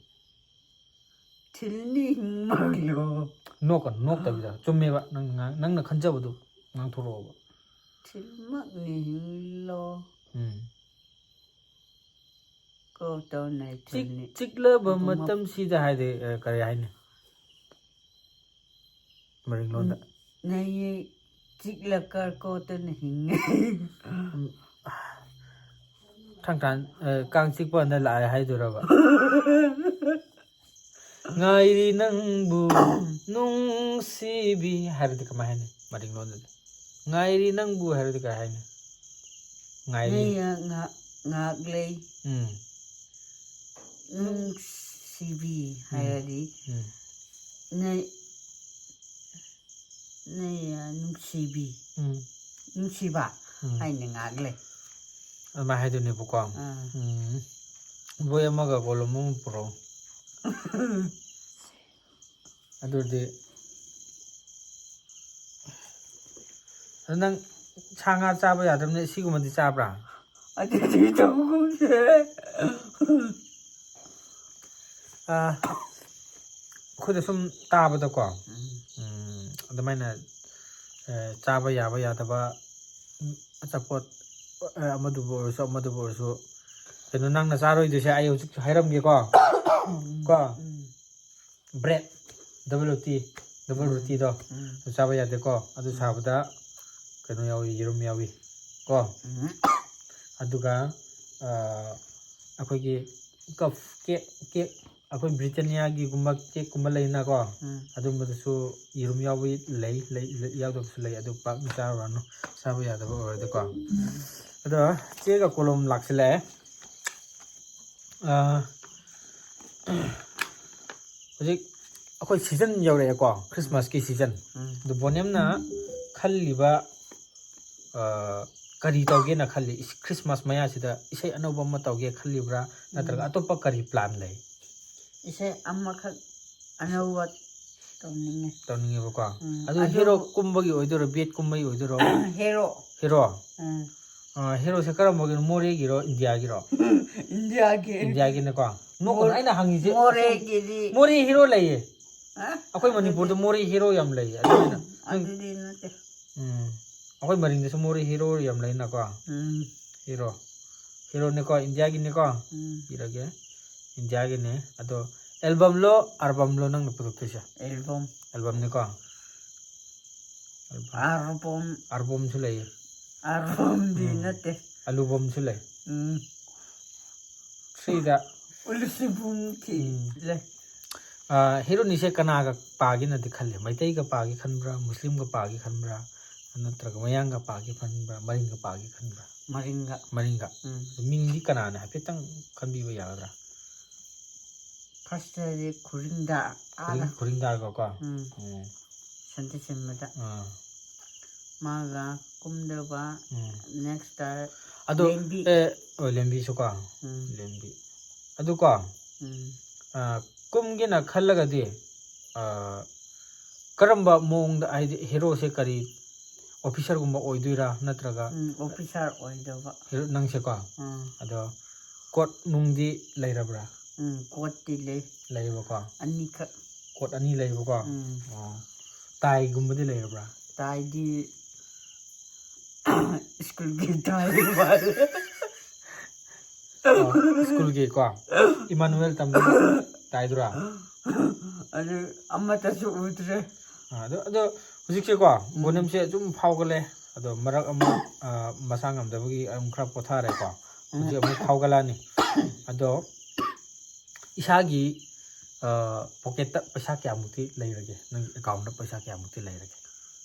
ꯊꯤꯜꯅꯤꯡꯃꯛꯂꯣ ꯅꯣꯛꯀꯅꯨ, ꯅꯣꯛꯇꯕꯤꯗ ꯆꯨꯝꯃꯦꯕ, ꯅꯪ ꯉꯥꯡ- ꯅꯪꯅ ꯈꯟꯖꯕꯗꯨ ꯉꯥꯡꯊꯣꯔꯛꯑꯣꯕ꯫ ꯊꯤꯜꯃꯛꯅꯤꯡꯂꯣ ꯎꯝ, ꯀꯣ ꯇꯧꯅꯩ ꯆꯤꯛ- ꯊꯤꯜꯅꯤ ꯆꯤꯛꯂꯕ ꯑꯗꯨꯃꯛ- ꯃꯇꯝꯁꯤꯗ ꯍꯥꯏꯗꯤ ꯑ, ꯀꯔꯤ ꯍꯥꯏꯅꯤ ꯃꯔꯤꯡꯂꯣꯟꯗ? ꯅꯌꯦ ꯆꯤꯛꯂ ꯀꯔꯀꯣꯇꯅ ꯍꯤꯡꯉꯦ꯫ ꯎꯝ, ꯈꯪꯀꯥꯟ ꯑ, ꯀꯥꯡ ꯆꯤꯛꯄ ꯀꯥꯟꯗ ꯂꯥꯛꯑꯦ ꯍꯥꯏꯗꯣꯏꯔꯕ? ꯉꯥꯏꯔꯤ ꯅꯪꯕꯨ ꯅꯨꯡꯁꯤꯕꯤ ꯍꯥꯏꯔꯗꯤ ꯀꯃꯥꯏ ꯍꯥꯏꯅꯤ ꯃꯔꯤꯡꯂꯣꯟꯗꯗꯤ? ꯉꯥꯏꯔꯤ ꯅꯪꯕꯨ ꯍꯥꯏꯔꯗꯤ ꯀꯃꯥꯏ ꯍꯥꯏꯅꯤ? ꯉꯥꯏꯔꯤ. ꯅꯌ ꯉꯥ- ꯉꯥꯛꯂꯩ ꯎꯝ. ꯅꯨꯡꯁꯤꯕꯤ ꯍꯥꯏꯔꯗꯤ ꯎꯝ. ꯅ- ꯅꯌ ꯅꯨꯡꯁꯤꯕꯤ ꯎꯝ. ꯅꯨꯡꯁꯤꯕ ꯎꯝ. ꯍꯥꯏꯅ ꯉꯥꯛꯂꯩ꯫ ꯑꯗꯨꯃꯥꯏꯅ ꯍꯥꯏꯗꯣꯏꯅꯦꯕꯀꯣ. ꯑꯥ. ꯎꯝ. ꯕꯣꯏ ꯑꯃꯒ ꯀꯣꯂꯣꯝ ꯑꯃ ꯄꯨꯔꯛꯑꯣ. ꯑꯗꯨꯗꯤ ꯑꯗꯨ ꯅꯪ ꯁꯥ ꯉꯥ ꯆꯥꯕ ꯌꯥꯗꯕꯅꯤꯅ ꯁꯤꯒꯨꯝꯕꯗꯤ ꯆꯥꯕ꯭ꯔꯥ? ꯑꯗꯨꯗꯤ ꯇꯧꯒꯨꯝꯁꯦ꯫ ꯑꯥ, ꯑꯩꯈꯣꯏꯗ ꯁꯨꯝ ꯇꯥꯕꯗꯀꯣ, ꯎꯝ, ꯑꯗꯨꯃꯥꯏꯅ ꯑ, ꯆꯥꯕ ꯌꯥꯕ ꯌꯥꯗꯕ, ꯎꯝ, ꯑꯆꯥꯄꯣꯠ ꯑ, ꯑꯃꯗꯨꯕꯨ ꯑꯣꯏꯔꯁꯨ ꯑꯃꯗꯨꯕꯨ ꯑꯣꯏꯔꯁꯨ ꯀꯩꯅꯣ ꯅꯪꯅ ꯆꯥꯔꯣꯏꯗꯣꯏꯁꯦ ꯑꯩ ꯍꯧꯖꯤꯛ ꯍꯥꯏꯔꯝꯒꯦꯀꯣ. ꯀꯣ, ꯎꯝ. ꯕ꯭ꯔꯦꯗ, ꯗꯕꯜ ꯔꯣꯇꯤ, ꯗꯕꯜ ꯔꯣꯇꯤꯗꯣ ꯎꯝ. ꯑꯗꯨ ꯆꯥꯕ ꯌꯥꯗꯦꯀꯣ. ꯑꯗꯨ ꯁꯥꯕꯗ ꯀꯩꯅꯣ ꯌꯥꯎꯏ, ꯌꯦꯔꯨꯝ ꯌꯥꯎꯏ ꯀꯣ. ꯎꯝ. ꯑꯗꯨꯒ ꯑ, ꯑꯩꯈꯣꯏꯒꯤ ꯀꯞ ꯀꯦꯛ, ꯀꯦꯛ ꯑꯩꯈꯣꯏ ꯕ꯭ꯔꯤꯇꯥꯅꯤꯌꯥꯒꯤꯒꯨꯝꯕ ꯀꯦꯛꯀꯨꯝꯕ ꯂꯩꯅꯀꯣ. ꯎꯝ. ꯑꯗꯨꯝꯕꯗꯁꯨ ꯌꯦꯔꯨꯝ ꯌꯥꯎꯕ ꯂꯩ, ꯂꯩ, ꯂꯩ, ꯌꯥꯎꯗꯕꯁꯨ ꯂꯩ, ꯑꯗꯨ ꯄꯥꯛꯅ ꯆꯥꯔꯨꯔꯅꯨ, ꯆꯥꯕ ꯌꯥꯗꯕ ꯑꯣꯏꯔꯗꯤꯀꯣ. ꯑꯗꯣ ꯆꯦꯒ ꯀꯣꯂꯣꯝ ꯂꯥꯛꯁꯤꯜꯂꯛꯑꯦ. ꯑ, ꯍꯧꯖꯤꯛ ꯑꯩꯈꯣꯏ ꯁꯤꯖꯟ ꯌꯧꯔꯛꯑꯦꯀꯣ, ꯈ꯭ꯔꯤꯁꯃꯥꯁꯀꯤ ꯁꯤꯖꯟ. ꯎꯝ. ꯑꯗꯨ ꯕꯣꯅꯦꯝꯅ ꯈꯜꯂꯤꯕ ꯑ, ꯀꯔꯤ ꯇꯧꯒꯦꯅ ꯈꯜꯂꯤ? ꯏꯁ-, ꯈ꯭ꯔꯤꯁꯃꯥꯁ ꯃꯌꯥꯁꯤꯗ ꯏꯁꯩ ꯑꯅꯧꯕ ꯑꯃ ꯇꯧꯒꯦ ꯈꯜꯂꯤꯕ꯭ꯔꯥ? ꯅꯠꯇ꯭ꯔꯒ ꯎꯝ꯫ ꯑꯇꯣꯞꯄ ꯀꯔꯤ ꯄ꯭ꯂꯥꯟ ꯂꯩ? ꯏꯁꯩ ꯑꯃꯈꯛ ꯑꯅꯧꯕ ꯇꯧꯅꯤꯡꯉꯦ꯫ ꯇꯧꯅꯤꯡꯉꯦꯕꯀꯣ꯫ ꯎꯝ, ꯑꯗꯨ ꯑꯗꯨꯕꯨ ꯍꯦꯔꯣ ꯀꯨꯝꯕꯒꯤ ꯑꯣꯏꯗꯣꯏꯔꯣ, ꯕꯦꯠ ꯀꯨꯝꯕꯒꯤ ꯑꯣꯏꯗꯣꯏꯔꯣ? ꯍꯦꯔꯣ꯫ ꯍꯦꯔꯣ? ꯎꯝ꯫ ꯑ, ꯍꯦꯔꯣꯁꯦ ꯀꯔꯝꯕꯒꯤꯅꯣ? ꯃꯣꯔꯦꯒꯤꯔꯣ, ꯏꯟꯗꯤꯌꯥꯒꯤꯔꯣ? ꯏꯟꯗꯤꯌꯥꯒꯤ꯫ ꯏꯟꯗꯤꯌꯥꯒꯤꯅꯦꯀꯣ? ꯅꯣꯛꯀꯅꯨ, ꯃꯣꯔ-, ꯑꯩꯅ ꯍꯪꯉꯤꯁꯦ ꯃꯣꯔꯦꯒꯤꯗꯤ꯫ ꯃꯣꯔꯦ ꯍꯦꯔꯣ ꯂꯩꯌꯦ꯫ ꯑ? ꯑꯩꯈꯣꯏ ꯃꯅꯤꯄꯨꯔꯗ ꯃꯣꯔꯦ ꯍꯦꯔꯣ ꯌꯥꯝ ꯂꯩꯌꯦ꯫ ꯑꯗꯨꯅ ꯅꯪ, ꯑꯗꯨꯗꯤ ꯅꯠꯇꯦ꯫ ꯎꯝ, ꯑꯩꯈꯣꯏ ꯃꯔꯤꯡꯗꯁꯨ ꯃꯣꯔꯦ ꯍꯦꯔꯣ ꯌꯥꯝ ꯂꯩꯅꯀꯣ꯫ ꯎꯝ꯫ ꯍꯦꯔꯣ, ꯍꯦꯔꯣꯅꯦꯀꯣ, ꯏꯟꯗꯤꯌꯥꯒꯤꯅꯦꯀꯣ꯫ ꯎꯝ꯫ ꯏꯔꯒꯦ, ꯏꯟꯗꯤꯌꯥꯒꯤꯅꯦ꯫ ꯑꯗꯣ ꯑꯦꯜꯕꯝꯂꯣ, ꯑꯥꯜꯕꯝꯂꯣ ꯅꯪꯅ ꯄꯨꯊꯣꯛꯇꯣꯏꯁꯦ? ꯑꯦꯜꯕꯝ꯫ ꯑꯦꯜꯕꯝꯅꯦꯀꯣ꯫ ꯑꯦꯜꯕꯝ꯫ ꯑꯥꯜꯕꯝ꯫ ꯑꯥꯜꯕꯝꯁꯨ ꯂꯩꯌꯦ꯫ ꯑꯥꯜꯕꯝꯗꯤ ꯎꯝ꯫ ꯅꯠꯇꯦ꯫ ꯑꯦꯜꯕꯝꯁꯨ ꯂꯩ꯫ ꯎꯝ꯫ ꯊ꯭ꯔꯤꯗ꯫ ꯎꯂꯤꯁꯤꯕꯨꯡ ꯊꯤ ꯎꯝ꯫ ꯂꯩ꯫ ꯑ, ꯍꯦꯔꯣꯅꯤꯁꯦ ꯀꯅꯥꯒ ꯄꯥꯒꯦꯅꯗꯤ ꯈꯜꯂꯤ? ꯃꯩꯇꯩꯒ ꯄꯥꯒꯦ ꯈꯟꯕ꯭ꯔꯥ, ꯃꯨꯁꯂꯤꯝꯒ ꯄꯥꯒꯦ ꯈꯟꯕ꯭ꯔꯥ, ꯅꯠꯇ꯭ꯔꯒ ꯃꯌꯥꯡꯒ ꯄꯥꯒꯦ ꯈꯟꯕ꯭ꯔꯥ, ꯃꯔꯤꯡꯒ ꯄꯥꯒꯦ ꯈꯟꯕ꯭ꯔꯥ? ꯃꯔꯤꯡꯒ꯫ ꯃꯔꯤꯡꯒ꯫ ꯎꯝ꯫ ꯃꯤꯡꯗꯤ ꯀꯅꯥꯅ ꯍꯥꯏꯐꯦꯠꯇꯪ ꯈꯟꯕꯤꯕ ꯌꯥꯒꯗ꯭ꯔꯥ? ꯐꯥꯔꯁꯇꯗꯤ ꯈꯨꯔꯤꯡꯗ꯫ ꯑꯥꯗ꯫ ꯈꯨꯔꯤꯡ-, ꯈꯨꯔꯤꯡꯗꯥꯔꯒꯀꯣ? ꯎꯝ꯫ ꯎꯝ꯫ ꯁꯟꯇꯤ ꯁꯤꯟꯕꯗ꯫ ꯑꯥ꯫ ꯃꯥꯒ ꯀꯨꯝꯗꯧꯕ꯫ ꯎꯝ꯫ ꯅꯦꯛꯁꯇ ꯑꯗꯣ, ꯂꯦꯝꯕꯤ꯫ ꯑꯦ, ꯑꯣ, ꯂꯦꯝꯕꯤꯁꯨꯀꯣ? ꯎꯝ꯫ ꯂꯦꯝꯕꯤ꯫ ꯑꯗꯨꯀꯣ, ꯎꯝ꯫ ꯑ, ꯀꯨꯝꯒꯦꯅ ꯈꯜꯂꯒꯗꯤ, ꯑ, ꯀꯔꯝꯕ ꯃꯑꯣꯡꯗ, ꯍꯥꯏꯗꯤ ꯍꯦꯔꯣꯁꯦ ꯀꯔꯤ ꯑꯣꯐꯤꯁꯥꯔꯒꯨꯝꯕ ꯑꯣꯏꯗꯣꯏꯔꯥ ꯅꯠꯇ꯭ꯔꯒ? ꯎꯝ, ꯑꯣꯐꯤꯁꯥꯔ ꯑꯣꯏꯗꯧꯕ꯫ ꯍꯦꯔꯣ ꯅꯪꯁꯦꯀꯣ? ꯎꯝ꯫ ꯑꯗꯣ ꯀꯣꯠ ꯅꯨꯡꯗꯤ ꯂꯩꯔꯕ꯭ꯔꯥ? ꯎꯝ, ꯀꯣꯠꯇꯤ ꯂꯩ꯫ ꯂꯩꯌꯦꯕꯀꯣ? ꯑꯅꯤꯈꯛ꯫ ꯀꯣꯠ ꯑꯅꯤ ꯂꯩꯕꯀꯣ? ꯎꯝ꯫ ꯑꯣ꯫ ꯇꯥꯏꯒꯨꯝꯕꯗꯤ ꯂꯩꯔꯕ꯭ꯔꯥ? ꯇꯥꯏꯗꯤ ꯁ꯭ꯀꯨꯜꯒꯤ ꯇꯥꯏ ꯃꯥꯜꯂꯦ꯫ ꯑꯣ, ꯁ꯭ꯀꯨꯜꯒꯤꯀꯣ? ꯏꯃꯥꯅꯨꯋꯦꯜ ꯇꯝꯕꯒꯤ ꯇꯥꯏꯗꯨꯔꯥ? ꯑꯗꯨ ꯑꯃꯠꯇꯁꯨ ꯎꯗ꯭ꯔꯦ꯫ ꯑ, ꯑꯗꯣ, ꯑꯗꯣ ꯍꯧꯖꯤꯛꯁꯦꯀꯣ, ꯎꯝ꯫ ꯕꯣꯅꯝꯁꯦ ꯑꯗꯨꯝ ꯐꯥꯎꯒꯠꯂꯦ꯫ ꯑꯗꯣ ꯃꯔꯛ ꯑꯃ, ꯑ, ꯃꯁꯥ ꯉꯝꯗꯕꯒꯤ ꯑꯗꯨꯝ ꯈꯔ ꯄꯣꯊꯥꯔꯦꯀꯣ꯫ ꯍꯧꯖꯤꯛ ꯑꯃꯨꯛ ꯐꯥꯎꯒꯠꯂꯛꯑꯅꯤ꯫ ꯑꯗꯣ ꯏꯁꯥꯒꯤ, ꯑ, ꯄꯣꯀꯦꯠꯇ ꯄꯩꯁꯥ ꯀꯌꯥꯃꯨꯛꯇꯤ ꯂꯩꯔꯒꯦ? ꯅꯪꯒꯤ ꯑꯦꯀꯥꯎꯟꯗ ꯄꯩꯁꯥ ꯀꯌꯥꯃꯨꯛꯇꯤ ꯂꯩꯔꯒꯦ?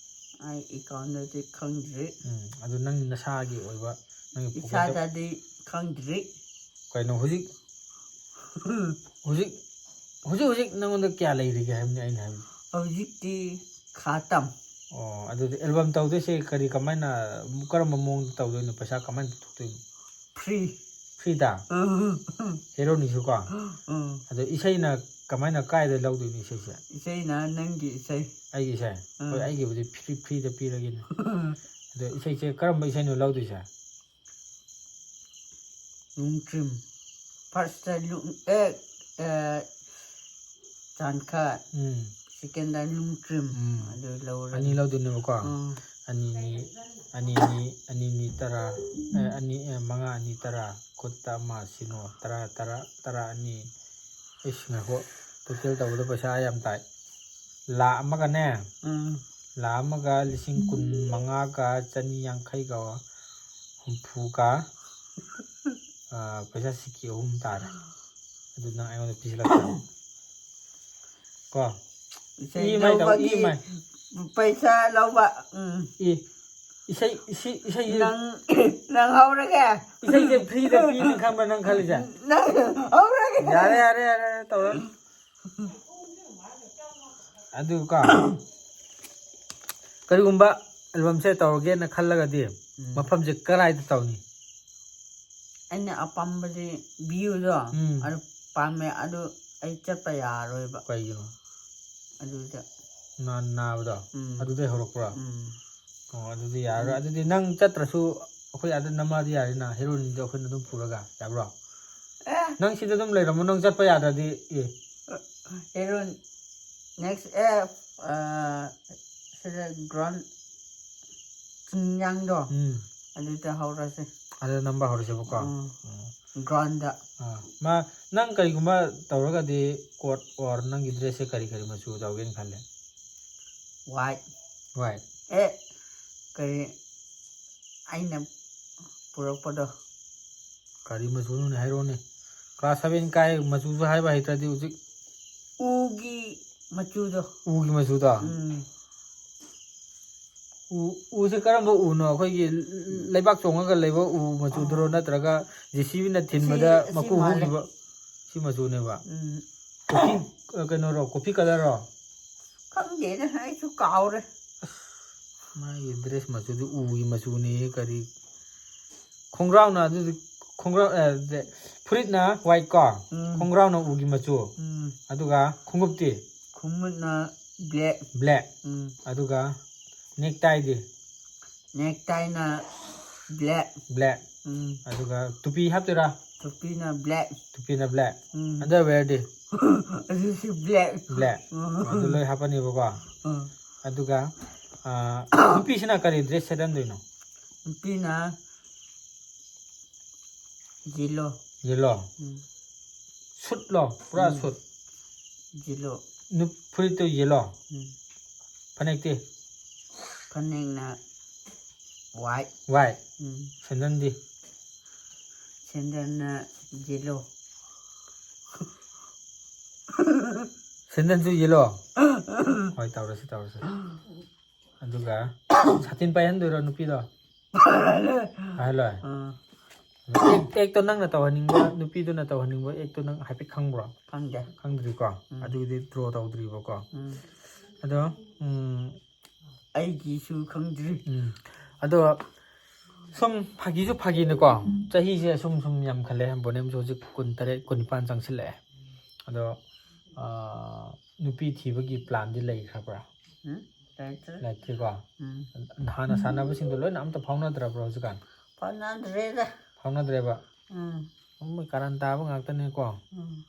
ꯑꯩ ꯑꯦꯀꯥꯎꯟꯗꯗꯤ ꯈꯪꯗ꯭ꯔꯤ꯫ ꯎꯝ, ꯑꯗꯨ ꯅꯪ ꯅꯁꯥꯒꯤ ꯑꯣꯏꯕ, ꯅꯪꯒꯤ ꯄꯣꯀꯦꯠꯇ ꯏꯁꯥꯗꯗꯤ ꯈꯪꯗ꯭ꯔꯤ꯫ ꯀꯩꯅꯣ ꯍꯧꯖꯤꯛ, ꯍꯧꯖꯤꯛ, ꯍꯧꯖꯤꯛ, ꯍꯧꯖꯤꯛ ꯅꯪꯉꯣꯟꯗ ꯀꯌꯥ ꯂꯩꯔꯤꯒꯦ ꯍꯥꯏꯕꯅꯤ ꯑꯩꯅ ꯍꯥꯏꯕꯗꯤ꯫ ꯍꯧꯖꯤꯛꯇꯤ ꯈꯥꯇꯝ꯫ ꯑꯣ, ꯑꯗꯨꯗꯤ ꯑꯦꯜꯕꯝ ꯇꯧꯗꯣꯏꯁꯦ ꯀꯔꯤ, ꯀꯃꯥꯏꯅ, ꯀꯔꯝꯕ ꯃꯑꯣꯡꯗ ꯇꯧꯗꯣꯏꯅꯣ? ꯄꯩꯁꯥ ꯀꯃꯥꯏꯅ ꯄꯨꯊꯣꯛꯇꯣꯏꯅꯣ? Free. ꯐ꯭ꯔꯤꯗ? ꯎꯝ. ꯍꯦꯔꯣꯅꯤꯁꯨ ꯀꯣ? ꯎꯝ. ꯑꯗꯣ ꯏꯁꯩꯅ ꯀꯃꯥꯏꯅ, ꯀꯥꯏꯗ ꯂꯧꯗꯣꯏꯅꯣ ꯏꯁꯩꯁꯦ? ꯏꯁꯩꯅ ꯅꯪꯒꯤ ꯏꯁꯩ. ꯑꯩꯒꯤ ꯏꯁꯩ? ꯎꯝ. ꯍꯣꯏ, ꯑꯩꯒꯤꯕꯨꯗꯤ ꯐ꯭ꯔꯤ, ꯐ꯭ꯔꯤꯗ ꯄꯤꯔꯒꯦꯅꯦ꯫ ꯑꯗꯣ ꯏꯁꯩꯁꯦ ꯀꯔꯝꯕ ꯏꯁꯩꯅꯣ ꯂꯧꯗꯣꯏꯁꯦ? ꯂꯨꯡꯇ꯭ꯔꯤꯝ. First ꯂꯨꯡ ꯑꯦ ꯑꯦ, ꯆꯥꯟꯈꯠ. ꯎꯝ. Second ꯂꯨꯡꯇ꯭ꯔꯤꯝ. ꯎꯝ. ꯑꯗꯨ ꯂꯧꯔꯅꯤ. ꯑꯅꯤ ꯂꯧꯗꯣꯏꯅꯦꯕꯀꯣ? ꯎꯝ. ꯑꯅꯤꯅꯤ, ꯑꯅꯤꯅꯤ, ꯑꯅꯤꯅꯤ ꯇꯔꯥ, ꯑꯦ, ꯑꯅꯤ, ꯑꯦ, ꯃꯉꯥ ꯑꯅꯤ ꯇꯔꯥ, ꯈꯨꯠꯇ ꯑꯃ ꯁꯤꯅꯣ, ꯇꯔꯥ, ꯇꯔꯥ, ꯇꯔꯥ ꯑꯅꯤ꯫ ꯏꯁ, ꯉꯥꯏꯈꯣ, total ꯇꯧꯕꯗ ꯄꯩꯁꯥ ꯌꯥꯝ ꯇꯥꯏ꯫ ꯂꯥꯛ ꯑꯃꯒꯅꯦ, ꯎꯝ. ꯂꯥꯛ ꯑꯃꯒ ꯂꯤꯁꯤꯡ ꯀꯨꯟ ꯃꯉꯥꯒ ꯆꯅꯤ ꯌꯥꯡꯈꯩꯒ ꯍꯨꯝꯐꯨꯒ, ꯑ, ꯄꯩꯁꯥ ꯁꯤꯀꯤ ꯑꯍꯨꯝ ꯇꯥꯔꯦ꯫ ꯑꯗꯨ ꯅꯪ ꯑꯩꯉꯣꯟꯗ ꯄꯤꯁꯤꯜꯂꯛꯄ꯫ ꯀꯣ? ꯏꯁꯩ EMI ꯇꯧ, ꯂꯧꯕꯒꯤ EMI꯫ ꯄꯩꯁꯥ ꯂꯧꯕ. ꯎꯝ. ꯏ, ꯏꯁꯩ, ꯏꯁꯩ, ꯏꯁꯩ, ꯅꯪ, ꯅꯪ ꯍꯧꯔꯒꯦ. ꯏꯁꯩꯁꯦ ꯐ꯭ꯔꯤꯗ ꯄꯤꯅꯤ ꯈꯟꯕ꯭ꯔꯥ ꯅꯪ ꯈꯜꯂꯤꯁꯦ? ꯅꯪ ꯍꯧꯔꯒꯦ. ꯌꯥꯔꯦ, ꯌꯥꯔꯦ, ꯌꯥꯔꯦ, ꯌꯥꯔꯦ, ꯇꯧꯔꯣ꯫ ꯑꯗꯨꯒ ꯀꯔꯤꯒꯨꯝꯕ ꯑꯦꯜꯕꯝꯁꯦ ꯇꯧꯔꯒꯦꯅ ꯈꯜꯂꯒꯗꯤ ꯎꯝ. ꯃꯐꯝꯁꯦ ꯀꯗꯥꯏꯗ ꯇꯧꯅꯤ? ꯑꯩꯅ ꯑꯄꯥꯝꯕꯗꯤ ꯚ꯭ꯌꯨꯗꯣ ꯎꯝ. ꯑꯗꯨ ꯄꯥꯝꯃꯦ, ꯑꯗꯨ ꯑꯩ ꯆꯠꯄ ꯌꯥꯔꯣꯏꯕ ꯀꯩꯒꯤꯅꯣ? ꯑꯗꯨꯗ. ꯅꯥ-, ꯅꯥꯕꯗꯣ? ꯎꯝ. ꯑꯗꯨꯗꯩ ꯍꯧꯔꯛꯄ꯭ꯔꯣ? ꯎꯝ. ꯑꯣ, ꯑꯗꯨꯗꯤ ꯌꯥꯔꯔꯣꯏ꯫ ꯑꯗꯨꯗꯤ ꯅꯪ ꯆꯠꯇ꯭ꯔꯁꯨ ꯑꯩꯈꯣꯏ ꯑꯥꯗ ꯅꯝꯃꯛꯑꯗꯤ ꯌꯥꯔꯦꯅ, ꯍꯦꯔꯣꯅꯤꯗꯣ ꯑꯩꯈꯣꯏꯅ ꯑꯗꯨꯝ ꯄꯨꯔꯒ, ꯌꯥꯕ꯭ꯔꯣ? ꯑꯦ, ꯅꯪ ꯁꯤꯗ ꯑꯗꯨꯝ ꯂꯩꯔꯝꯃꯣ, ꯅꯪ ꯆꯠꯄ ꯌꯥꯗ꯭ꯔꯗꯤ꯫ ꯑꯦ. ꯍꯦꯔꯣꯟ next ꯑꯦ, ꯑ, ꯁꯤꯗ ꯒ꯭ꯔꯥꯎꯟ ꯆꯤꯡꯌꯥꯡꯗꯣ ꯎꯝ. ꯑꯗꯨꯗ ꯍꯧꯔꯁꯦ. ꯑꯗꯨꯗ ꯅꯝꯕ ꯍꯧꯔꯁꯦꯕꯀꯣ? ꯎꯝ. ꯎꯝ. ꯒ꯭ꯔꯥꯎꯟꯗ. ꯑꯥ, ꯃꯥ, ꯅꯪ ꯀꯔꯤꯒꯨꯝꯕ ꯇꯧꯔꯒꯗꯤ ꯀꯣꯠ ꯑꯣꯔ ꯅꯪꯒꯤ ꯗ꯭ꯔꯦꯁꯁꯦ ꯀꯔꯤ ꯀꯔꯤ ꯃꯆꯨ ꯇꯧꯒꯦꯅ ꯈꯜꯂꯦ? ꯋꯥꯏꯠ. ꯋꯥꯏꯠ. ꯑꯦ, ꯀꯔꯤ, ꯑꯩꯅ ꯄꯨꯔꯛꯄꯗꯣ. ꯀꯔꯤ ꯃꯆꯨꯅꯣꯅꯦ, ꯍꯥꯏꯔꯛꯑꯣꯅꯦ꯫ Class seven ꯀꯥꯏ, ꯃꯆꯨꯁꯨ ꯍꯥꯏꯕ ꯍꯩꯇ꯭ꯔꯗꯤ ꯍꯧꯖꯤꯛ꯫ ꯎꯒꯤ ꯃꯆꯨꯗꯣ. ꯎꯒꯤ ꯃꯆꯨꯗꯣ? ꯎꯝ. ꯎ, ꯎꯁꯦ ꯀꯔꯝꯕ ꯎꯅꯣ? ꯑꯩꯈꯣꯏꯒꯤ ꯂꯩꯕꯥꯛ ꯆꯣꯡꯉꯒ ꯂꯩꯕ ꯎ ꯃꯆꯨꯗꯨꯔꯣ, ꯅꯠꯇ꯭ꯔꯒ JCBꯅ ꯊꯤꯟꯕꯗ ꯁꯤ ꯃꯀꯨ ꯃꯥꯜꯂꯦ. ꯍꯨꯈꯤꯕ? ꯁꯤ ꯃꯆꯨꯅꯦꯕ꯫ ꯎꯝ. ꯀꯣꯐꯤ, ꯑ, ꯀꯩꯅꯣꯔꯣ? ꯀꯣꯐꯤ ꯀꯂꯔꯔꯣ? ꯈꯪꯗꯦꯗ, ꯑꯩꯁꯨ ꯀꯥꯎꯔꯦ. ꯃꯥꯒꯤ ꯗ꯭ꯔꯦꯁ ꯃꯆꯨꯗꯤ ꯎꯒꯤ ꯃꯆꯨꯅꯤ꯫ ꯀꯔꯤ ꯈꯣꯡꯒ꯭ꯔꯥꯎꯅ ꯑꯗꯨꯗꯤ ꯈꯣꯡꯒ꯭ꯔꯥꯎ ꯑꯦ, ꯗꯦ, ꯐꯨꯔꯤꯠꯅ ꯋꯥꯏꯠ ꯀꯣ? ꯎꯝ꯫ ꯈꯣꯡꯒ꯭ꯔꯥꯎꯅ ꯎꯒꯤ ꯃꯆꯨ꯫ ꯎꯝ꯫ ꯑꯗꯨꯒ ꯈꯣꯡꯎꯞꯇꯤ? ꯈꯣꯡꯎꯞꯅ ꯕ꯭ꯂꯦꯛ꯫ ꯕ꯭ꯂꯦꯛ꯫ ꯎꯝ꯫ ꯑꯗꯨꯒ ꯅꯦꯛ ꯇꯥꯏꯗꯤ? ꯅꯦꯛ ꯇꯥꯏꯅ ꯕ꯭ꯂꯦꯛ꯫ ꯕ꯭ꯂꯦꯛ꯫ ꯎꯝ꯫ ꯑꯗꯨꯒ ꯇꯨꯄꯤ ꯍꯥꯞꯇꯣꯏꯔꯥ? ꯇꯨꯄꯤꯅ ꯕ꯭ꯂꯦꯛ꯫ ꯇꯨꯄꯤꯅ ꯕ꯭ꯂꯦꯛ꯫ ꯎꯝ꯫ ꯑꯟꯗꯔꯋꯦꯌꯔꯗꯤ? ꯑꯗꯨꯁꯨ ꯕ꯭ꯂꯦꯛ꯫ ꯕ꯭ꯂꯦꯛ꯫ ꯎꯝ꯫ ꯑꯗꯨ ꯂꯣꯏ ꯍꯥꯞꯄꯅꯦꯕꯀꯣ꯫ ꯎꯝ꯫ ꯑꯗꯨꯒ, ꯑ, ꯅꯨꯄꯤꯁꯤꯅ ꯀꯔꯤ ꯗ꯭ꯔꯦꯁ ꯁꯦꯠꯍꯟꯗꯣꯏꯅꯣ? ꯅꯨꯄꯤꯅ ꯌꯦꯜꯂꯣ꯫ ꯌꯦꯜꯂꯣ? ꯎꯝ꯫ ꯁꯨꯠꯂꯣ? ꯄꯨꯔꯥ ꯎꯝ꯫ ꯁꯨꯠ? ꯌꯦꯜꯂꯣ꯫ ꯅꯨꯞ-, ꯐꯨꯔꯤꯠꯇꯨ ꯌꯦꯜꯂꯣ? ꯎꯝ꯫ ꯐꯅꯦꯛꯇꯤ? ꯐꯅꯦꯛꯅ ꯋꯥꯏꯠ꯫ ꯋꯥꯏꯠ? ꯎꯝ꯫ ꯁꯦꯟꯗꯟꯗꯤ? ꯁꯦꯟꯗꯟꯅ ꯌꯦꯜꯂꯣ꯫ ꯁꯦꯟꯗꯟꯁꯨ ꯌꯦꯜꯂꯣ? ꯍꯣꯏ, ꯇꯧꯔꯁꯤ, ꯇꯧꯔꯁꯤ꯫ ꯑꯗꯨꯒ ꯁꯥꯇꯤꯟ ꯄꯥꯏꯍꯟꯗꯣꯏꯔꯣ ꯅꯨꯄꯤꯗꯣ? ꯄꯥꯏꯍꯜꯂꯣꯏ? ꯑꯥ꯫ ꯑꯦꯛ-, ꯑꯦꯛꯇꯣ ꯅꯪꯅ ꯇꯧꯍꯟꯅꯤꯡꯕ, ꯅꯨꯄꯤꯗꯨꯅ ꯇꯧꯍꯟꯅꯤꯡꯕ ꯑꯦꯛꯇꯣ ꯅꯪ ꯍꯥꯏꯐꯦꯠ ꯈꯪꯕ꯭ꯔꯣ? ꯈꯪꯗꯦ꯫ ꯈꯪꯗ꯭ꯔꯤꯀꯣ? ꯎꯝ꯫ ꯑꯗꯨꯒꯤꯗꯤ ꯗ꯭ꯔꯣ ꯇꯧꯗ꯭ꯔꯤꯕꯀꯣ? ꯎꯝ꯫ ꯑꯗꯣ, ꯎꯝ, ꯑꯩꯒꯤꯁꯨ ꯈꯪꯗ꯭ꯔꯤ꯫ ꯎꯝ꯫ ꯑꯗꯣ ꯁꯨꯝ ꯐꯥꯒꯤꯁꯨ ꯐꯥꯒꯤꯅꯀꯣ, ꯆꯍꯤꯁꯦ ꯁꯨꯝ ꯁꯨꯝ ꯌꯥꯝꯈꯠꯂꯦ, ꯕꯣꯅꯦꯝꯁꯨ ꯍꯧꯖꯤꯛ ꯀꯨꯟꯇꯔꯦꯠ, ꯀꯨꯟꯅꯤꯄꯥꯟ ꯆꯪꯁꯤꯜꯂꯛꯑꯦ꯫ ꯑꯗꯣ, ꯑꯥ, ꯅꯨꯄꯤ ꯊꯤꯕꯒꯤ ꯄ꯭ꯂꯥꯟꯗꯤ ꯂꯩꯈ꯭ꯔꯕ꯭ꯔꯥ? ꯎꯝ, ꯂꯩꯇ꯭ꯔꯤ꯫ ꯂꯩꯇ꯭ꯔꯤꯀꯣ? ꯎꯝ꯫ ꯍꯥꯟꯅ ꯁꯥꯟꯅꯕꯁꯤꯡꯗꯣ ꯂꯣꯏꯅ ꯑꯝꯇ ꯐꯥꯎꯅꯗ꯭ꯔꯕ꯭ꯔꯣ ꯍꯧꯖꯤꯛꯀꯥꯟ? ꯐꯥꯎꯅꯗ꯭ꯔꯦꯗ꯫ ꯐꯥꯎꯅꯗ꯭ꯔꯦꯕ? ꯎꯝ꯫ ꯃꯣꯏ ꯀꯥꯔꯟ ꯇꯥꯕ ꯉꯥꯛꯇꯅꯦꯀꯣ? ꯎꯝ꯫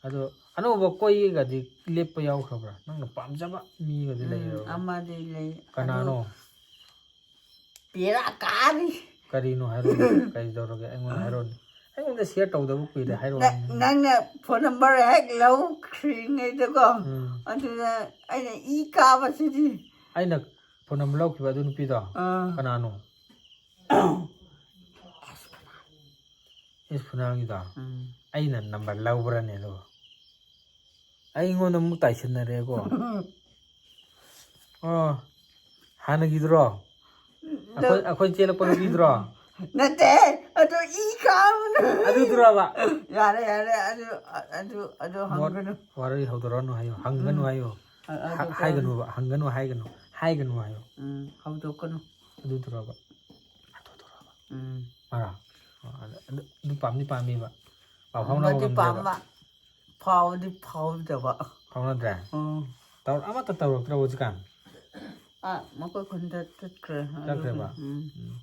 ꯑꯗꯣ ꯑꯅꯧꯕ ꯀꯣꯏꯒꯗꯤ ꯂꯦꯞꯄ ꯌꯥꯎꯈ꯭ꯔꯕ꯭ꯔꯥ? ꯅꯪꯅ ꯄꯥꯝꯖꯕ ꯃꯤꯒꯗꯤ ꯎꯝ, ꯂꯩꯔꯕ꯭ꯔꯥ? ꯑꯃꯗꯤ ꯂꯩ꯫ ꯀꯅꯥꯅꯣ? ꯑꯗꯨ ꯕꯦꯔꯥ ꯀꯥꯔꯤ꯫ ꯀꯔꯤꯅꯣ ꯍꯥꯏꯔꯣꯅꯦ? ꯀꯔꯤ ꯇꯧꯔꯒꯦ? ꯑꯩꯉꯣꯟꯗ ꯍꯥꯏꯔꯣꯅꯦ꯫ ꯑꯩꯉꯣꯟꯗ ꯁꯤꯌꯔ ꯇꯧꯗꯕ ꯀꯨꯏꯔꯦ, ꯍꯥꯏꯔꯣꯅꯦ꯫ ꯅ-, ꯅꯪꯅ ꯐꯣꯟ ꯅꯝꯕꯔ ꯍꯦꯛ ꯂꯧꯈ꯭ꯔꯤꯉꯩꯗꯀꯣ, ꯎꯝ꯫ ꯑꯗꯨꯗ ꯑꯩꯅ ꯏ ꯀꯥꯕꯁꯤꯗꯤ꯫ ꯑꯩꯅ ꯐꯣꯟ ꯅꯝꯕꯔ ꯂꯧꯈꯤꯕ ꯑꯗꯨ ꯅꯨꯄꯤꯗꯣ? ꯑꯥ꯫ ꯀꯅꯥꯅꯣ? ꯑꯦꯁ ꯐꯨꯅꯥꯜꯒꯤꯗꯣ? ꯎꯝ꯫ ꯑꯩꯅ ꯅꯝꯕꯔ ꯂꯧꯕ꯭ꯔꯅꯦ ꯑꯗꯨꯕꯨ? ꯑꯩꯉꯣꯟꯗ ꯑꯃꯨꯛ ꯇꯥꯏꯁꯤꯟꯅꯔꯦꯀꯣ꯫ ꯑꯣ, ꯍꯥꯟꯅꯒꯤꯗꯨꯔꯣ? ꯑꯩꯈꯣꯏ, ꯑꯩꯈꯣꯏ ꯆꯦꯜꯂꯛꯄ ꯅꯨꯄꯤꯗꯨꯔꯣ? ꯅꯠꯇꯦ, ꯑꯗꯨ ꯏ ꯀꯥꯕꯅ꯫ ꯑꯗꯨꯗꯨꯔꯕ? ꯌꯥꯔꯦ, ꯌꯥꯔꯦ, ꯑꯗꯨ, ꯑꯗꯨ, ꯑꯗꯨ ꯍꯪꯒꯅꯨ꯫ ꯋꯥꯔꯤ ꯍꯧꯗꯣꯔꯛꯑꯅꯨ ꯍꯥꯏꯌꯣ, ꯍꯪꯒꯅꯨ ꯎꯝ꯫ ꯍꯥꯏꯌꯣ꯫ ꯑ-, ꯑꯗꯨ ꯍꯥ-, ꯍꯥꯏꯒꯅꯨꯕ, ꯍꯪꯒꯅꯨ ꯍꯥꯏꯒꯅꯨ꯫ ꯍꯥꯏꯒꯅꯨ ꯍꯥꯏꯌꯣ꯫ ꯎꯝ, ꯍꯧꯗꯣꯛꯀꯅꯨ꯫ ꯑꯗꯨꯗꯨꯔꯕ? ꯑꯗꯨꯗꯨꯔꯕ? ꯎꯝ꯫ ꯃꯔꯥ? ꯑꯣ, ꯑꯗꯨ, ꯑꯗꯨ ꯄꯥꯝꯗꯤ ꯄꯥꯝꯃꯤꯕ꯫ ꯄꯥꯎ ꯐꯥꯎꯅꯕ ꯄꯥꯝꯕꯗꯤ ꯉꯝꯗ꯭ꯔꯦꯕ꯫ ꯄꯥꯝꯕ, ꯐꯥꯎꯕꯗꯤ ꯐꯥꯎꯗꯕ꯫ ꯐꯥꯎꯅꯗ꯭ꯔꯦ? ꯎꯝ꯫ ꯇꯧꯔ-, ꯑꯃꯠꯇ ꯇꯧꯔꯛꯇ꯭ꯔꯕ ꯍꯧꯖꯤꯛꯀꯥꯟ? ꯑꯥ, ꯃꯈꯣꯏ ꯈꯨꯟꯗ ꯆꯠꯈ꯭ꯔꯦ꯫ ꯑꯗꯨꯒꯤ, ꯆꯠꯈ꯭ꯔꯦꯕ? ꯎꯝ꯫ ꯎꯝ꯫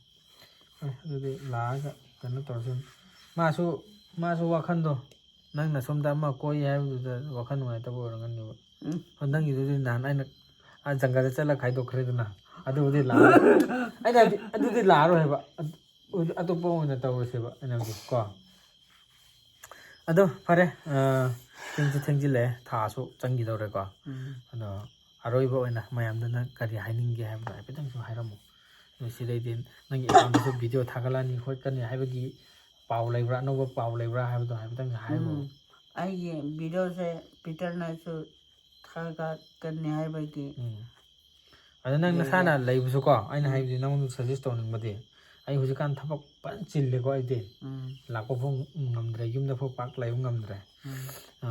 ꯑꯦ, ꯑꯗꯨꯗꯤ ꯂꯥꯛꯑꯒ ꯀꯩꯅꯣ ꯇꯧꯔꯁꯤ꯫ ꯃꯥꯁꯨ, ꯃꯥꯁꯨ ꯋꯥꯈꯟꯗꯣ ꯅꯪꯅ ꯁꯣꯝꯗ ꯑꯃ ꯀꯣꯏ ꯍꯥꯏꯕꯗꯨꯗ ꯋꯥꯈꯜ ꯅꯨꯡꯉꯥꯏꯇꯕ ꯑꯣꯏꯔꯝꯒꯅꯤꯕ꯫ ꯎꯝ꯫ ꯍꯣꯏ, ꯅꯪꯒꯤꯗꯨꯗꯤ ꯅꯍꯥꯟ ꯑꯩꯅ ꯑꯥ ꯖꯪꯒꯜꯗ ꯆꯠꯂꯒ ꯈꯥꯏꯗꯣꯛꯈ꯭ꯔꯦꯗꯅ꯫ ꯑꯗꯨꯕꯨꯗꯤ ꯂꯥꯛꯑꯔꯣꯏ꯫ ꯑꯩꯅ ꯍꯥꯏꯗꯤ ꯑꯗꯨꯗꯤ ꯂꯥꯛꯑꯔꯣꯏ ꯍꯥꯏꯕ꯫ ꯑꯗꯨ, ꯑꯇꯣꯞꯄ ꯑꯣꯏꯅ ꯇꯧꯔꯁꯦꯕ ꯑꯩꯅ ꯍꯥꯏꯕꯗꯤ ꯀꯣ꯫ ꯑꯗꯣ ꯐꯔꯦ, ꯑ, ꯊꯦꯡꯁꯨ ꯊꯦꯡꯖꯤꯜꯂꯛꯑꯦ, ꯊꯥꯁꯨ ꯆꯪꯈꯤꯗꯧꯔꯦꯀꯣ꯫ ꯎꯝ꯫ ꯑꯗꯣ ꯑꯔꯣꯏꯕ ꯑꯣꯏꯅ ꯃꯌꯥꯝꯗ ꯅꯪ ꯀꯔꯤ ꯍꯥꯏꯅꯤꯡꯒꯦ ꯍꯥꯏꯕꯗꯣ ꯍꯥꯏꯐꯦꯠꯇꯪꯁꯨ ꯍꯥꯏꯔꯝꯃꯣ꯫ ꯑꯗꯣ ꯁꯤꯗꯩꯗꯤ ꯅꯪꯒꯤ ꯑꯦꯀꯥꯎꯟꯗꯁꯨ ꯚꯤꯗꯤꯑꯣ ꯊꯥꯒꯠꯂꯛꯑꯅꯤ ꯈꯣꯠꯀꯅꯤ ꯍꯥꯏꯕꯒꯤ ꯄꯥꯎ ꯂꯩꯕ꯭ꯔꯥ, ꯑꯅꯧꯕ ꯄꯥꯎ ꯂꯩꯕ꯭ꯔꯥ ꯍꯥꯏꯕꯗꯣ ꯍꯥꯏꯐꯦꯠꯇꯪ ꯍꯥꯏꯔꯣ꯫ ꯎꯝ꯫ ꯑꯩꯒꯤ ꯚꯤꯗꯤꯑꯣꯁꯦ ꯄꯤꯇꯔꯅꯁꯨ ꯊꯥꯒꯠꯀꯅꯤ ꯍꯥꯏꯕꯒꯤ꯫ ꯎꯝ꯫ ꯑꯗꯣ ꯅꯪ ꯂꯩꯔꯦ꯫ ꯅꯁꯥꯅ ꯂꯩꯕꯁꯨꯀꯣ, ꯑꯩꯅ ꯎꯝ꯫ ꯍꯥꯏꯕꯗꯤ ꯅꯉꯣꯟꯗ ꯁꯖꯦꯁ ꯇꯧꯅꯤꯡꯕꯗꯤ, ꯑꯩ ꯍꯧꯖꯤꯛꯀꯥꯟ ꯊꯕꯛ ꯐꯖꯅ ꯆꯤꯜꯂꯦꯀꯣ ꯑꯩꯗꯤ꯫ ꯎꯝ꯫ ꯂꯥꯛꯄ ꯐꯥꯎ ꯉꯝꯗ꯭ꯔꯦ, ꯌꯨꯝꯗ ꯐꯥꯎ ꯄꯥꯛ ꯂꯩꯕ ꯉꯝꯗ꯭ꯔꯦ꯫ ꯎꯝ꯫ ꯑ,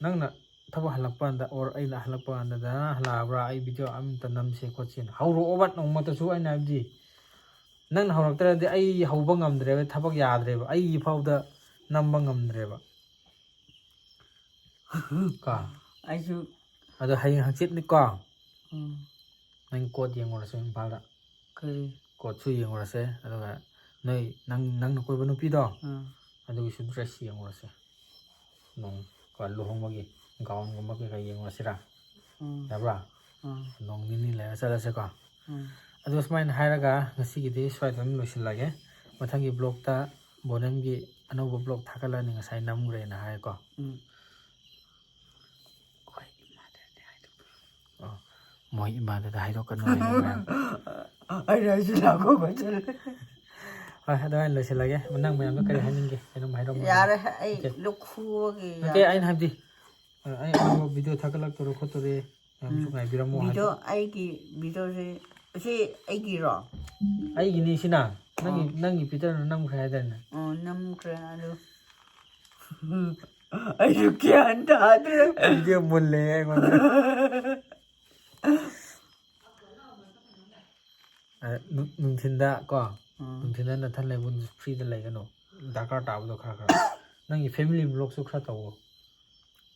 ꯅꯪꯅ ꯊꯕꯛ ꯍꯜꯂꯛꯄ ꯀꯥꯟꯗ, or ꯑꯩꯅ ꯍꯜꯂꯛꯄ ꯀꯥꯟꯗ, "ꯗꯗꯥ ꯍꯜꯂꯛꯑꯕ꯭ꯔꯥ? ꯑꯩ ꯚꯤꯗꯤꯑꯣ ꯑꯝꯇ ꯅꯝꯁꯦ ꯈꯣꯠꯁꯦꯅ" ꯍꯧꯔꯛꯑꯣꯕ ꯅꯣꯡꯃꯇꯁꯨ꯫ ꯑꯩꯅ ꯍꯥꯏꯕꯗꯤ, ꯅꯪꯅ ꯍꯧꯔꯛꯇ꯭ꯔꯗꯤ ꯑꯩ ꯍꯧꯕ ꯉꯝꯗ꯭ꯔꯦꯕ, ꯊꯕꯛ ꯌꯥꯗ꯭ꯔꯦꯕ, ꯑꯩ ꯐꯥꯎꯗ ꯅꯝꯕ ꯉꯝꯗ꯭ꯔꯦꯕ꯫ ꯀꯣ? ꯑꯩꯁꯨ꯫ ꯑꯗꯣ ꯍꯌꯦꯡ ꯍꯪꯆꯤꯠꯅꯤꯀꯣ, ꯎꯝ꯫ ꯅꯪ ꯀꯣꯠ ꯌꯦꯡꯉꯨꯔꯁꯦ ꯏꯝꯐꯥꯜꯗ꯫ ꯀꯔꯤ? ꯀꯣꯠꯁꯨ ꯌꯦꯡꯉꯨꯔꯁꯦ, ꯑꯗꯨꯒ ꯅꯣꯏ, ꯅꯪ, ꯅꯪꯅ ꯀꯣꯏꯕ ꯅꯨꯄꯤꯗꯣ, ꯎꯝ꯫ ꯑꯗꯨꯒꯤꯁꯨ ꯗ꯭ꯔꯦꯁ ꯌꯦꯡꯉꯨꯔꯁꯦ꯫ ꯅꯣꯡ, ꯀꯣ, ꯂꯨꯍꯣꯡꯕꯒꯤ ꯒꯥꯎꯟꯒꯨꯝꯕ ꯀꯩꯀꯥ ꯌꯦꯡꯉꯨꯔꯁꯤꯔꯥ? ꯎꯝ꯫ ꯌꯥꯕ꯭ꯔꯥ? ꯎꯝ꯫ ꯅꯣꯡ ꯅꯤꯅꯤ ꯂꯩꯔ ꯆꯠꯂꯁꯦꯀꯣ꯫ ꯎꯝ꯫ ꯑꯗꯣ ꯁꯨꯃꯥꯏꯅ ꯍꯥꯏꯔꯒ ꯉꯁꯤꯒꯤꯗꯤ ꯁ꯭ꯋꯥꯏꯗ ꯑꯗꯨꯝ ꯂꯣꯏꯁꯤꯜꯂꯒꯦ꯫ ꯃꯊꯪꯒꯤ ꯕ꯭ꯂꯣꯛꯇ ꯕꯣꯅꯦꯝꯒꯤ ꯑꯅꯧꯕ ꯕ꯭ꯂꯣꯛ ꯊꯥꯒꯠꯂꯅꯤ, ꯉꯁꯥꯏ ꯅꯝꯈ꯭ꯔꯦꯅ ꯍꯥꯏꯀꯣ꯫ ꯎꯝ꯫ ꯑꯣ, ꯃꯣꯏ ꯏꯃꯥꯗꯨꯗ ꯍꯥꯏꯗꯣꯛꯀꯅꯨ ꯍꯥꯏꯌꯦ ꯃꯌꯥꯝ꯫ ꯑꯩꯅ ꯍꯥꯏꯁꯤ ꯂꯥꯛꯄ ꯐꯖꯅ꯫ ꯍꯣꯏ, ꯑꯗꯨꯃꯥꯏꯅ ꯂꯣꯏꯁꯤꯜꯂꯒꯦ꯫ ꯅꯪ ꯃꯌꯥꯝꯗꯣ ꯀꯔꯤ ꯍꯥꯏꯅꯤꯡꯒꯦ? ꯀꯩꯅꯣꯝ ꯍꯥꯏꯔꯝꯃꯣ꯫ ꯌꯥꯔꯦ, ꯑꯩ ꯑꯣꯀꯦ꯫ ꯂꯣꯛ ꯈꯨꯕꯒꯤ ꯅꯠꯇꯦ, ꯌꯥꯗ꯭ꯔꯦ꯫ ꯑꯩꯅ ꯍꯥꯏꯕꯗꯤ, ꯑ, ꯑꯩ ꯑꯅꯧꯕ ꯚꯤꯗꯤꯑꯣ ꯊꯥꯒꯠꯂꯛꯇꯣꯔꯦ ꯈꯣꯠꯇꯣꯔꯦ, ꯃꯌꯥꯝꯁꯨ ꯎꯝ꯫ ꯉꯥꯏꯕꯤꯔꯝꯃꯣ ꯍꯥꯏꯕ꯫ ꯚꯤꯗꯤꯑꯣ, ꯑꯩꯒꯤ ꯚꯤꯗꯤꯑꯣꯁꯦ, ꯁꯤ ꯑꯩꯒꯤꯔꯣ? ꯑꯩꯒꯤꯅꯤ ꯁꯤꯅ꯫ ꯅꯪꯒꯤ, ꯑꯣ꯫ ꯅꯪꯒꯤ ꯄꯤꯇꯔꯅ ꯅꯝꯈ꯭ꯔꯦ ꯍꯥꯏꯗꯥꯏꯅꯦ? ꯑꯣ, ꯅꯝꯈ꯭ꯔꯦ ꯑꯗꯨ꯫ ꯑꯩꯁꯨ ꯒ꯭ꯌꯥꯟ ꯇꯥꯗ꯭ꯔꯦ꯫ ꯚꯤꯗꯤꯑꯣ ꯃꯨꯜꯂꯦ ꯑꯩꯉꯣꯟꯗ꯫ ꯑ, ꯅꯨꯡ- ꯅꯨꯡꯊꯤꯟꯗ ꯀꯣ, ꯎꯝ꯫ ꯅꯨꯡꯊꯤꯟꯗ ꯅꯊꯟ ꯂꯩꯕ, ꯐ꯭ꯔꯤꯗ ꯂꯩꯒꯅꯨ, ꯗꯔꯀꯥꯔ ꯇꯥꯕꯗꯣ ꯈꯔ ꯈꯔ꯫ ꯅꯪꯒꯤ ꯐꯦꯃꯤꯂꯤ ꯕ꯭ꯂꯣꯛꯁꯨ ꯈꯔ ꯇꯧꯋꯣ꯫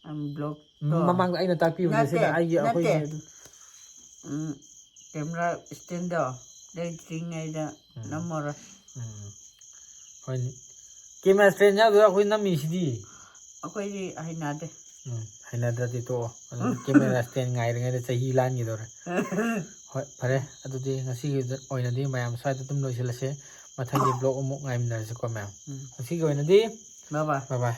ꯎꯝ, ꯕ꯭ꯂꯣꯛ ꯎꯝ, ꯀꯣ꯫ ꯃꯃꯥꯡꯗ ꯑꯩꯅ ꯇꯥꯛꯄꯤꯕꯗꯣ ꯅꯠꯇꯦ, ꯁꯤꯗ ꯑꯩꯒꯤ, ꯑꯩꯈꯣꯏꯒꯤ ꯅꯠꯇꯦ꯫ ꯑꯗꯨ ꯎꯝ, ꯀꯦꯃꯦꯔꯥ ꯁ꯭ꯇꯦꯟꯗꯣ ꯂꯩꯇ꯭ꯔꯤꯉꯩꯗ ꯎꯝ꯫ ꯅꯝꯃꯔꯣꯏ꯫ ꯎꯝ꯫ ꯍꯣꯏꯅꯦ꯫ ꯀꯦꯃꯦꯔꯥ ꯁ꯭ꯇꯦꯟ ꯌꯥꯎꯗꯣꯏꯔꯥ ꯑꯩꯈꯣꯏ ꯅꯝꯃꯤꯁꯤꯗꯤ? ꯑꯩꯈꯣꯏꯗꯤ ꯍꯩꯅꯗꯦ꯫ ꯎꯝ, ꯍꯩꯅꯗ꯭ꯔꯗꯤ ꯇꯣꯛꯑꯣ꯫ ꯑꯗꯨꯝ ꯀꯦꯃꯦꯔꯥ ꯁ꯭ꯇꯦꯟ ꯉꯥꯏꯔꯤꯉꯩꯗ ꯆꯍꯤ ꯂꯥꯟꯈꯤꯗꯧꯔꯦ꯫ ꯍꯣꯏ, ꯐꯔꯦ꯫ ꯑꯗꯨꯗꯤ ꯉꯁꯤꯒꯤ ꯑꯣꯏꯅꯗꯤ ꯃꯌꯥꯝ ꯁ꯭ꯋꯥꯏꯗ ꯑꯗꯨꯝ ꯂꯣꯏꯁꯤꯜꯂꯁꯦ꯫ ꯃꯊꯪꯒꯤ ꯕ꯭ꯂꯣꯛ ꯑꯃꯨꯛ ꯉꯥꯏꯃꯤꯟꯅꯔꯁꯤꯀꯣ ꯃꯌꯥꯝ꯫ ꯎꯝ꯫ ꯉꯁꯤꯒꯤ ꯑꯣꯏꯅꯗꯤ bye bye꯫ Bye bye꯫